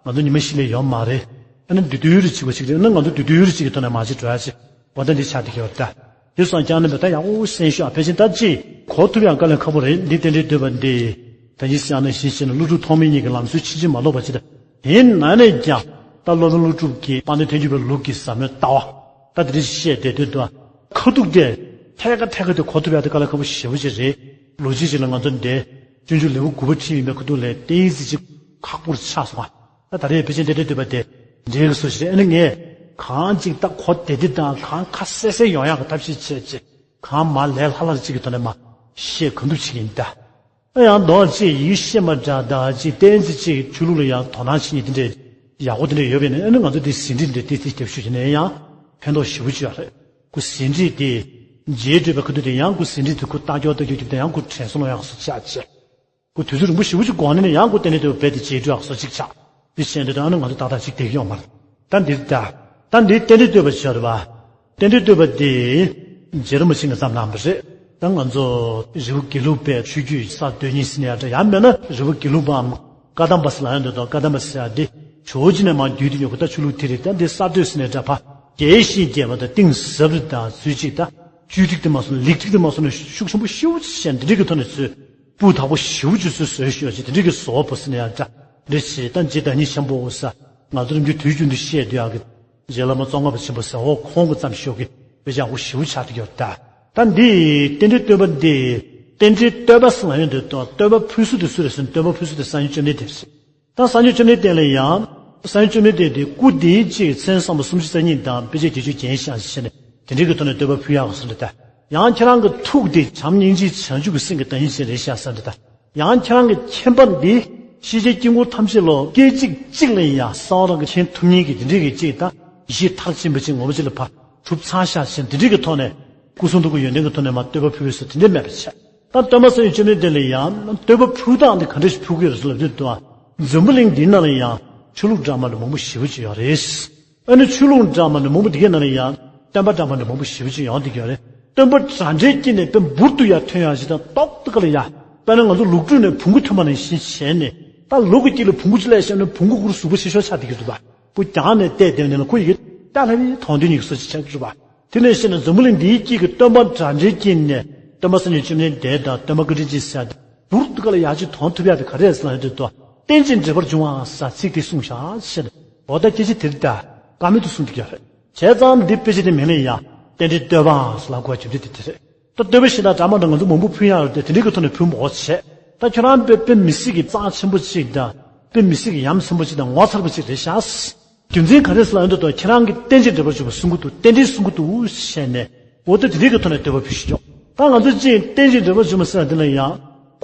ང་ཚོ་ཉི་མ་བཞི་ལས་ཡོད་མ་རེད། ཨ་ནི་བསྡུས་བསྡུས་རེ་བྱེད་དགོས་བྱེད་ཀྱི་རེད། ཨ་ནི་ང་ཚོ་བསྡུས་བསྡུས་རེ་གཅིག་གི་ཐོག་ནས་མར་ཅིག་འགྲོ་ཡག་ཅིག་འོ་ད་འདི་ཆགས་བསྡད་ཀྱི་ཡོད་ད། དེ་སོང་ཀྱང་ནི་བེ་ད་ཡག་པོ་གསན་ཤོག་ཕལ་ཆེར་ད་ཅི་གོ་ཐུབ་ཡང་དཀའ་ལས་ཁག་པོ་རེད། འདི་རྟེན་འབྲེལ་བསྟོད་པ་འདི་ད་ཅི་བཤད་ན་བཞིན་བྱས་ན་ཀླུ་སྒྲུབ་ཐོགས་མེད་གཉིས་ཀྱི་ལམ་སྲོལ་ཕྱིན་ཅི་མ་ལོག་པ་ཅི་ད། དེ་ན་ནས་ཀྱང་ད་སློབ་དཔོན་ཀླུ་སྒྲུབ་ཀྱི་དཔལ་ལྡན་ཐལ་འགྱུར་བའི་ལུགས་ཀྱི་ཟབ་མོའི་ལྟ་བ་ད་དེ་འདྲ་བཤད་བསྡད་དུས་དུ་ཁ་ཐུག་དེ་ཐད་ཀ་ཐད་ཀ་དེ་གོ་ཐུབ་ཡག་དེ་དཀའ་ལས་ཁག་པོ་ཞེ་པོ་ཅིག་རེད། ལོ་གཅིག་ཅིག་ལ་ང་ཚོ་འདི་སྤྱོད་འཇུག་ལེའུ་དགུ་པ་ཁྲིད་ཡིན་པའི་ཁ་ཐུག་ལས་ཏིང་ཙི་ཅིག་ཁག་པོར་ཆགས་སོང་ང་། ད་ད་རེས་ཕལ་ཆེར་འདི་འདྲ་འདོད་པ་དེ་འདྲའི་གི་སོ་ཞིག་རེད། ཨ་ནི་ངས་གང་ཅིག་ད་གོ་བདེ་བདེ་དང་གང་ཁ་གསལ་གསལ་ཡོང་ཡག་གི་ཐབས་ཤེས་བྱས་ཅིག་གང་མ་ལས་ལྷ་ལྷར་ཅིག་གི་ཐོག་ནས་མ་བཤད་གང་ཐུབ་བྱེད་ཀྱི་ཡིན་ད། ཨ་ཡང་མདོ་ཅིག་ཡིག་ཤེས་མ་འདྲ་ད་ཅིག་བསྟན་ཅིག་ཅིག་ཆོས་ལུགས་ལ་ཡང་དོ་སྣང་བྱེད་ཉིད་དེ་འདྲའི་ཡག་པོ་དེ་འདྲ་ཡོད་པས་ནི། ཨ་ནི་ང་ཚོ་འདི་ཟིན་བྲིས་འདི་ཏིག་ཏིག་རྒྱབ་ཞུ་བྱས་ནས་ཡང་ཕན་ཐོགས་ཞེ་པོ་ཅིག་ཡོད་རེད། ཁོ་ཟིན་བྲིས་དེ་རྗེས་སྤྲོད་པའི་ཁ་ཐུག་དེ་ཡང་ཁོ་ཟིན་བྲིས་དེ་ཁོ་ལྟ་སྐྱོར་ལྟ་སྐྱོར་རྒྱབ་དེ་ཡང་ཁོ་དྲན་གསོ་ལོང་ཡག་སོ་ཆགས་ཆེ། ཁོ་དུས་ཚོད་རིང་པོ་ཞེ་པོ་ཅིག་གོང་ནས་ནི་ཡང་ཁོ་རྟེན་འབྲེལ་བསྟོད་པ་རྦད་དེ་བྱེད་འགྲོ་ཡག་སོ་ཅིག་ཆགས། འདི་བཤད་འདི་དང་ཨ་ནི་ང་ཚོ་ཏག་ཏག་ཅིག་བསྡད་ཀྱི་ཡོད་མ་རེད། ད་འདིར་ད་ད་འདི་རྟེན་འབྲེལ་བསྟོད་པ་བྱས་རེད་པ། རྟེན་འབྲེལ་བསྟོད་པ་འདི་རྗེ་རིན་པོ་ཆེ་གིས་བརྩམས་གནང་བ་རེད། ད་ང་ཚོ་རི་བོ་དགེ་ལུགས་པའི་ཆོས་བརྒྱུད་ས་བསྟོད་སྙིང་ཟེར་ནས་ཡང་འདྲ་ཡང་མེད་ན་རི་བོ་དགེ་ལུགས་པའམ་བཀའ་གདམས་པ་ཟེར་ལ་ཡང་འདོད་དོ། བཀའ་གདམས་པ་ཟེར་ཡག་འདི་ཇོ་བོ་རྗེ་ནས་མར་བརྒྱུད་དེ་ཡོང་གི་ད་ཆོས་ལུགས་དེ་རེད། ད་འདི་ས་བསྟོད་ཟེར་ནས་འདྲ་ཕ་རྒྱས་ཤིང་རྒྱས་པ་དང་གཏིང་ཟབ་རེད། ད་ཚུལ་གཅིག་ད་བཅོས་སྒྲིག་དེ་མ་སོང་ན་ལེགས་སྒྲིག་དེ་མ་སོང་ན་ཤུགས་ཆེན་པོ་ཞེ་པོ་ཅིག་བྱས་འདི་འདྲའི་གི་ཐོག་ནས་ཚུལ་སྤུས་དག་པོ་ཞེ་པོ་ཅིག་ཚུལ་བཟོས་ཤོག་ཅིག་དེ་འདྲའི་གི་བཟོ་བ་པོ་ཟེར་ནས་ཡང་འདྲ་འདྲ་བྱས། ད་རྗེ་བདག་ཉིད་ཆེན་པོ་ས་ང་ཚོ་རིམ་གྱིས་དུས་རྒྱུན་དུ་བཤད་སྡོད་ཡག་གི་རྗེ་བླ་མ་ཙོང་ཁ་པ་ཆེན་པོ་ཟེར་འོ་ཁོང་གིས་བརྩམས་ཤོག་གི་དཔེ་ཆ་ཡག་པོ་ཞེ་པོ་ཆགས་བསྡད་ཀྱི་ཡོད་རེད། ད་ད་འདི་རྟེན་འབྲེལ་བསྟོད་པ་འདི་རྟེན་འབྲེལ་བསྟོད་པ་ཟེར་ལ་ཡོང་དུས་ད་བསྟོད་པ་ཕུལ་ས་དེ་སུ་རེད་ཟེར་ན་བསྟོད་པ་ཕུལ་ས་དེ་གསང་སྔགས་བཅོམ་ལྡན་འདས་རེད། ད་གསང་སྔགས་བཅོམ་ལྡན་འདས་ལ་ཡང་། གསང་སྔགས་བཅོམ་ལྡན་འདས་དེ་སྐུ་དེའི་ཅིག་མཚན་བསམ་པ་སུམ་ཅུ་རྩ་གཉིས་དང་དཔེ་བྱད་བརྒྱད་ཅུ་བརྒྱན་ཤག་ཟེར་ནས་དེ་འདྲའི་གི་ཐོག་ནས་བསྟོད་པ་ཕུལ་ཡག་གི་སོང་འདྲ་ད། ཡང་ཁྱེད་རང་གི་ཐུགས་དེ་བྱམས་སྙིང་རྗེ་བྱང་ཆུབ་ཀྱི་སེམས་ཀྱི་བདག་ཉིད་ཅིག་རེད་ཤག་ཟེར་འདྲ་ད། ཡང་ཁྱེད་རང་གི་མཁྱེན་པ་འདི་ཤེས་བྱའི་དཀྱིལ་འཁོར་ཐམས་ཅད་ལོ་སྐད་ཅིག་གཅིག་ལ་ཡང་གསང་བ་རང་གིས་མཁྱེན་ཐུབ་མཁན་གྱི་དེ་འདྲའི་གི་ཅིག་ད་ཡེ་ཤེས་མཐར་ཕྱིན་པ་ཅིག་ངོ་མ་ཅིག་ལ་ཕར་གྲུབ་ཚར་ཤག་ཟེར་དེ་འདྲའི་གི་ཐོག་ནས་སྐུ་གསུང་ཐུགས་ཀྱི་ཡོན་ཏན་གྱི་ཐོག་ནས་མར་བསྟོད་པ་ཕུལ་བའི་སྲོལ་དེ་འདྲ་མེད་པ་བྱས། ད་སྟོན་པ་སངས་རྒྱས་བཅོམ་ལྡན་འདས་ལ་ཡང་བསྟོད་པ་ཕུལ་སྟངས་འདི་ག་འདྲ་ཞིག་ཕུལ་གྱི་ཡོད་རེད་ཟེར་ལབ་དུས་དུ། འཛམ་བུ་གླིང་འདིའི་ནང་ལ་ཡང་ཆོས་ལུགས་འདྲ་མི་འདྲ་མང་པོ་ཞེ་པོ་ཅིག་ཡོད་རེད། ཨ་ནི་ཆོས་ལུགས་འདྲ་མི་འདྲ་མང་པོ་འདི་གའི་ནང་ལ་ཡང་སྟོན་པ་འདྲ་མི་འདྲ་མང་པོ་ཞེ་པོ་ཅིག་ཡོང་བསྡད་ཀྱི་ཡོད་རེད། སྟོན་པ་འདྲ་འདྲའི་དཀྱིལ་ནས་དཔེ་འབུར་དུ་ཡར་ཐོན་ཡག་ཞིག་དང་ཏོག་ཏོག་ལ་ཡ། དཔེར་ན་ང་ཚོ་ལུགས་ཕྲུག་ནས་བོང་གུ་ཐོན་པ་ནང་བཞིན་བྱས་ནས་ད་ལུག་གི་དཀྱིལ་ལ་བོང་གུ་ཅིག་སླེབས་ཤག་ན་བོང་གུ་ཁོ་རང་གཟུགས་པོ་ཆེ་ཤོས་ཆགས་བསྡད་ཀྱི་འདུག་པ། ཁོ་རྒྱང་ནས་བལྟས་བསྡད་ནས་ན་ཁོ་ཡི་གེ་ཏཱ་ལ་བི་མཐོང་ཐོས་གཉིས་ཀྱི་སོ་ཅིག་ཆགས་ཀྱི་འདུག་པ། དེ་ནས་བཤད་ན་འཛམ་བུ་གླིང་འདིའི་དཀྱིལ་གྱི་སྟོན་པ་འདྲ་འདྲའི་དཀྱིལ་ནས་སྟོན་པ་སངས་རྒྱས་བཅོམ་ལྡན་འདས་དང་སྟོན་པ་བཀའ་དྲིན་ཅན་ཟེར་ཡག་དེ་འབུར་དུ་ཀ་ལ་ཡར་ཅིག་མཐོང་ཐུབ་ཡག་དེ་ག་རེ་རེད་ཟེར་ན་དེ་དུ་རྟེན་ཅིང་འབྲེལ་པར་འབྱུང་བ་ཟེར་ཚིག་དེ་གསུངས་ཤག་ཟེར་ནས་འོ་ད་སྐད་ཆ་དེ་རེད་ད། ཀ་མེད་དུ་གསུངས་ཐུབ་ཀྱི་རེད། བྱས་ཙང་འདི་དཔེ་ཆ་དེ་མིང་ལ་ཡང་རྟེན་འབྲེལ་བསྟོད་པ་ཟེར་ལབ་དགོས་པ་རྒྱུ་མཚན་དེ་དེ་རེད། ད་བསྟོད་པ་ཞེས་དག་འདྲ་མི་འདྲ་ང་ཚོ་མང་པོ་ཕུལ་ཡག་ཡོད་དེ་དེ་འདྲའི་གི་ཐོག་ནས་ཕུལ་མོ་བྱས། ད་ཁྱོད་རང་དཔེ་དཔེ་མི་སྲིད་ཀྱི་རྩ་ཆེན་པོ་ཅིག་དང་། དཔེ་མི་སྲིད་ཀྱི་ཡ་མཚན་པོ་ཅིག་དང་ངོ་མཚར་པོ་ཅིག་རེད་ཤག་རྒྱུ་མཚན་ག་རེ་ཟེར་ལབ་ཡོང་དུས་ད་ཁྱེད་རང་གིས་རྟེན་ཅིང་འབྲེལ་པར་འབྱུང་བ་གསུང་གི་འདུག་རྟེན་འབྲེལ་གསུང་གི་འདུག་བྱས་ནས། འོ་ད་དེ་འདྲའི་གི་ཐོག་ནས་བསྟོད་པ་ཕུལ་ཞིག་ཆོག་ད་ང་ཚོ་ཅིག་རྟེན་ཅིང་འབྲེལ་པར་འབྱུང་བ་ཟེར་ཡག་དེ་ལ་ཡང་།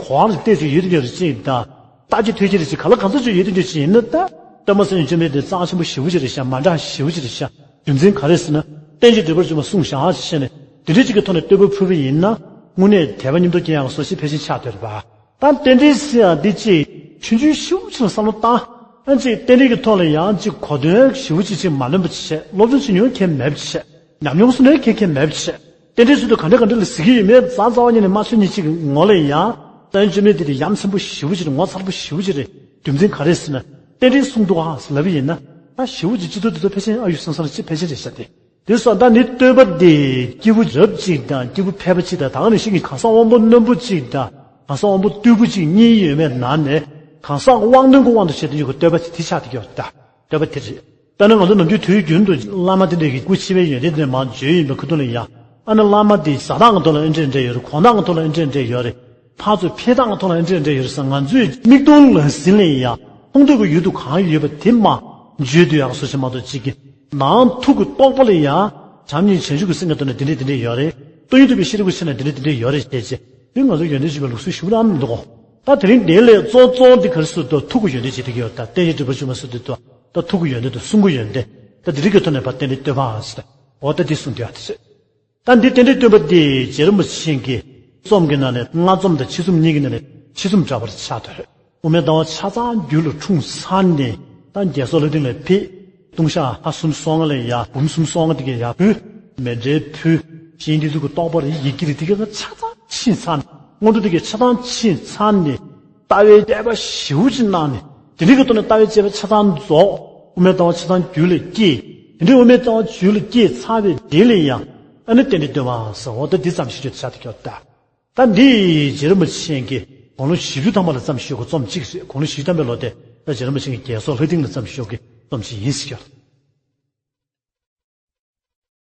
གོ་བ་ལ་བལྟས་ཚེ་ཡོད་དེ་འདྲ་རེད་ཅིག་དང་། ལྟ་རྒྱ་ཐོས་རྒྱ་རེད་ཅིག་ག་ལ་གང་འཚམ་ཅིག་ཡོད་དེ་འདྲ་ཅིག་ཡིན་ན་ད། སྟོན་པ་སངས་རྒྱས་བཅོམ་ལྡན་འདས་རྩ་ཆེན་པོ་ཞེ་པོ་ཅིག་རེད་ཤག་མ་འདྲ་ཞེ་པོ་ཅིག་རེད་ཤག་རྒྱུ་མཚན་ག་རེ་ཟེར་ན། རྟེན་ཅིང་འབྲེལ་པར་འབྱུང་བ་གསུངས་ཤག་ཅེས་བཤད་ནས་དེ་འདྲའི་ཅིག་གི་ཐོག་ནས་བསྟོད་པ་ཕུལ་བ་ཡིན་ན། དངོས་གནས་དད་པ་མཉམ་དུ་སྐྱེ་ཡག་གི་སོ་ཞིག་ཕལ་ཆེར་ཆགས་སྡོད་རེད་པ། ད་རྟེན་འབྲེལ་ཟེར་ཡག་འདི་ཅིག་ཆུང་ཆུང་ཞེ་པོ་ཅིག་ལ་བསམ་བློ་བཏང་། ཨ་ཅིག་རྟེན་འབྲེལ་གྱི་ཐོག་ལ་ཡང་ཅིག་གོ་དོན་ཞེ་པོ་ཅིག་ཅིག་མ་ལོན་པ་བྱས། སློབ་སྦྱོང་བྱེད་མྱོང་མཁན་མེད་པ་བྱས། ཉམས་མྱོང་སུ་ནས་མཁན་མཁན་མེད་པ་བྱས། རྟེན་འབྲེལ་ཟེར་དུས་ག་འདྲ་ག་འདྲ་ལ་ཟེར་གྱི་ཡོད་མེད་རྩ་རྩ་བ་ཉིད་ནས་མ་ཤེས་མཁན་ཅིག་གི་ངོ་ལ་ཡང་། ད་ཡིན་ཅི་མིན་དེ་དེ་ཡ་མཚན་པོ་ཞེ་པོ་ཅིག་རེད། ངོ་མཚར་པོ་ཞེ་པོ་ཅིག་རེད། རྒྱུ་མཚན་ག་རེ་ཟེར་ན། རྟེན་འབྲེལ་གསུངས་འདུག་ཨ་ཟེར་ལབ་པ་ཡིན་ན། ད་ཞེ་པོ་ཅིག་སྤྱི་ཚོགས་འདི་ཚོ་ཕལ་ཆེར་ཨ་ཡུ་སང་སང་ལ་ཅིག་ཕལ་ཆེར་རེད་ཤག་སྟེ། དེ་སོང་ད་ནི་བསྟོད་པ་འདི་སྐྱེས་བུ་རབ་གཅིག་དང་སྐྱེས་བུ་ཕལ་པ་གཅིག་དང་ད་ག་ནང་བཞིན་གྱི་གང་ཟག་དབང་པོ་རྣོན་པོ་གཅིག་དང་གང་ཟག་དབང་པོ་རྟུལ་པོ་གཅིག་གཉིས་ཡོད་མེད་ནང་ནས་གང་ཟག་དབང་རྣོན་གྱི་དབང་དུ་བྱས་ཏེ་ཡོད་པའི་བསྟོད་པ་དེ་དེ་ཆགས་བསྡད་ཀྱི་ཡོད་ད། བསྟོད་པ་དེ་རེད། དཔེར་ན་ང་ཚོ་ནམ་རྒྱུན་དུས་རྒྱུན་དུ་བླ་མ་དེ་འདྲ་གི་སྐུ་ཕྱི་པའི་ཡོན་ཏན་དེ་མར་བརྗོད་ཡིན་པའི་ཁ་ཐུག་ལ་ཡང་ཨ་ནི་བླ་མ་དེ་ཟ་སྟངས་ཀྱི་ཐོག་ལ་ཨེ་འདྲ་འདྲ་ཡོད་རེད། གོན་སྟངས་ཀྱི་ཐོག་ལ་ཨེ་འདྲ་འདྲ་ཡོད་རེད། ཕར་ཚུར་ཕེབས་སྟངས་ཀྱི་ཐོག་ལ་ཨེ་འདྲ་འདྲ་ཡོད་རེད་ཟེར་ང་ཚོས་མིག་མཐོང་ལ་ཟིན་ལ་ཡང་མཐོང་ཐོས་ཀྱི་ཡུལ་དུ་གང་ཡོད་པ་དེ་མར་བརྗོད་སྡོད་ཡག་སོ་ཞིག་མ་གཏོགས་གཅིག་གི་ནང་ཐུགས་ཀྱི་རྟོག་པ་ལ་ཡང་བྱམས་སྙིང་རྗེ་བྱང་ཆུབ་ཀྱི་སེམས་ཀྱི་ཐོག་ནས་དེ་འདྲ་དེ་འདྲ་ཡོད་རེད། སྟོང་ཉིད་རྟོགས་པའི་ཤེས་རབ་ཀྱི་ཆ་ནས་དེ་འདྲ་དེ་འདྲ་ཡོད་རེད་ཞེས་བྱས་དེ་ང་ཚོ་ཡོན་ཏན་ཞུ་བའི་ལུགས་སྲོལ་ཞུ་རང་མི་འདུག་གོ། ད་དེ་རིང་དེ་ལས་གཙོ་གཙོ་འདི་ག་རེ་ཟེར་དུས་ཐུགས་ཀྱི་ཡོན་ཏན་བྱེད་ཀྱི་ཡོད་ད། རྟེན་ཅིང་འབྲེལ་པར་འབྱུང་བ་ཟེར་དུས་ད་ཐུགས་ཀྱི་ཡོན་ཏན་དང་གསུང་གི་ཡོན་ཏན་ད་དེ་རིགས་ཀྱི་ཐོག་ནས་ཕར་རྟེན་འབྲེལ་བསྟོད་པ་ཟེར། འོ་ད་འདི་གསུངས་དུས་ཨ་དེ་ཟེར། ད་འདི་རྟེན་འབྲེལ་བསྟོད་པ་འདི་རྗེ་རིན་པོ་ཆེ་གི་རྩོམ་གྱི་ནང་ནས་སྔགས་རྩོམ་དང་ཕྱི་རྩོམ་གཉིས་ཀྱི་ནང་ནས་ཕྱི་རྩོམ་འདྲ་པོ་ཆགས་འདུག་དབུ་མའི་ལྟ་བ་ཆ་ཚང་རྒྱུད་ལ་འཁྲུངས་ཚར་ནས་ད་རྒྱལ་སྲས་ལྷ་ལྡན་ལ་ཕེབས། ལྟུང་བཤགས་ལྷ་སུམ་སོ་ལྔ་ལ་ཡར་འབུམ་གསུམ་སོ་ལྔ་དེ་གའི་ཡར་ཕུལ། མཎྜལ་ཕུལ། སྤྱན་རས་གཟིགས་ཀྱི་རྟོགས་པ་རེད། ཡི་གེ་རེད། དེ་གའི་ཆ་ཚང་ཕྱིན་ཚར་ནས་སྔོན་འགྲོ་དེ་གའི་ཆ་ཚང་ཕྱིན་ཚར་ནས་ལྟ་བའི་དཔྱད་པ་ཞེ་པོ་ཅིག་གནང་ནས་དེ་འདྲའི་གི་ཐོག་ནས་ལྟ་བའི་དཔྱད་པ་ཆ་ཚང་རྫོགས། དབུ་མའི་ལྟ་བ་ཆ་ཚང་རྒྱུད་ལ་སྐྱེས། དེ་འདྲའི་དབུ་མའི་ལྟ་བ་རྒྱུད་ལ་སྐྱེས་ཚར་བའི་རྗེས་ལ་ཡང་ ཨ་ནི་རྟེན་འབྲེལ་སྟོན་པ་ཟེར་འོ་ད་འདི་ཙམ་ཞིག་ཆོད་ཆགས་ཏེ་ཁྱོད་ད། ད་འདི་རྗེ་རིན་པོ་ཆེ་གིས་དགུང་ལོ་བཞི་བཅུ་ཐམ་པ་ལ་བརྩམས་ཤོག་གི་རྩོམ་གཅིག་རེད། དགུང་ལོ་བཞི་བཅུ་ཐམ་པའི་ལོ་དེ་ད་རྗེ་རིན་པོ་ཆེ་གིས་རྒྱལ་སོགས་ལྷ་སྡིངས་ལ་བརྩམས་ཤོག་གི་རྩོམ་ཞིག་ཡིན་ཟེར་ཁྱོད།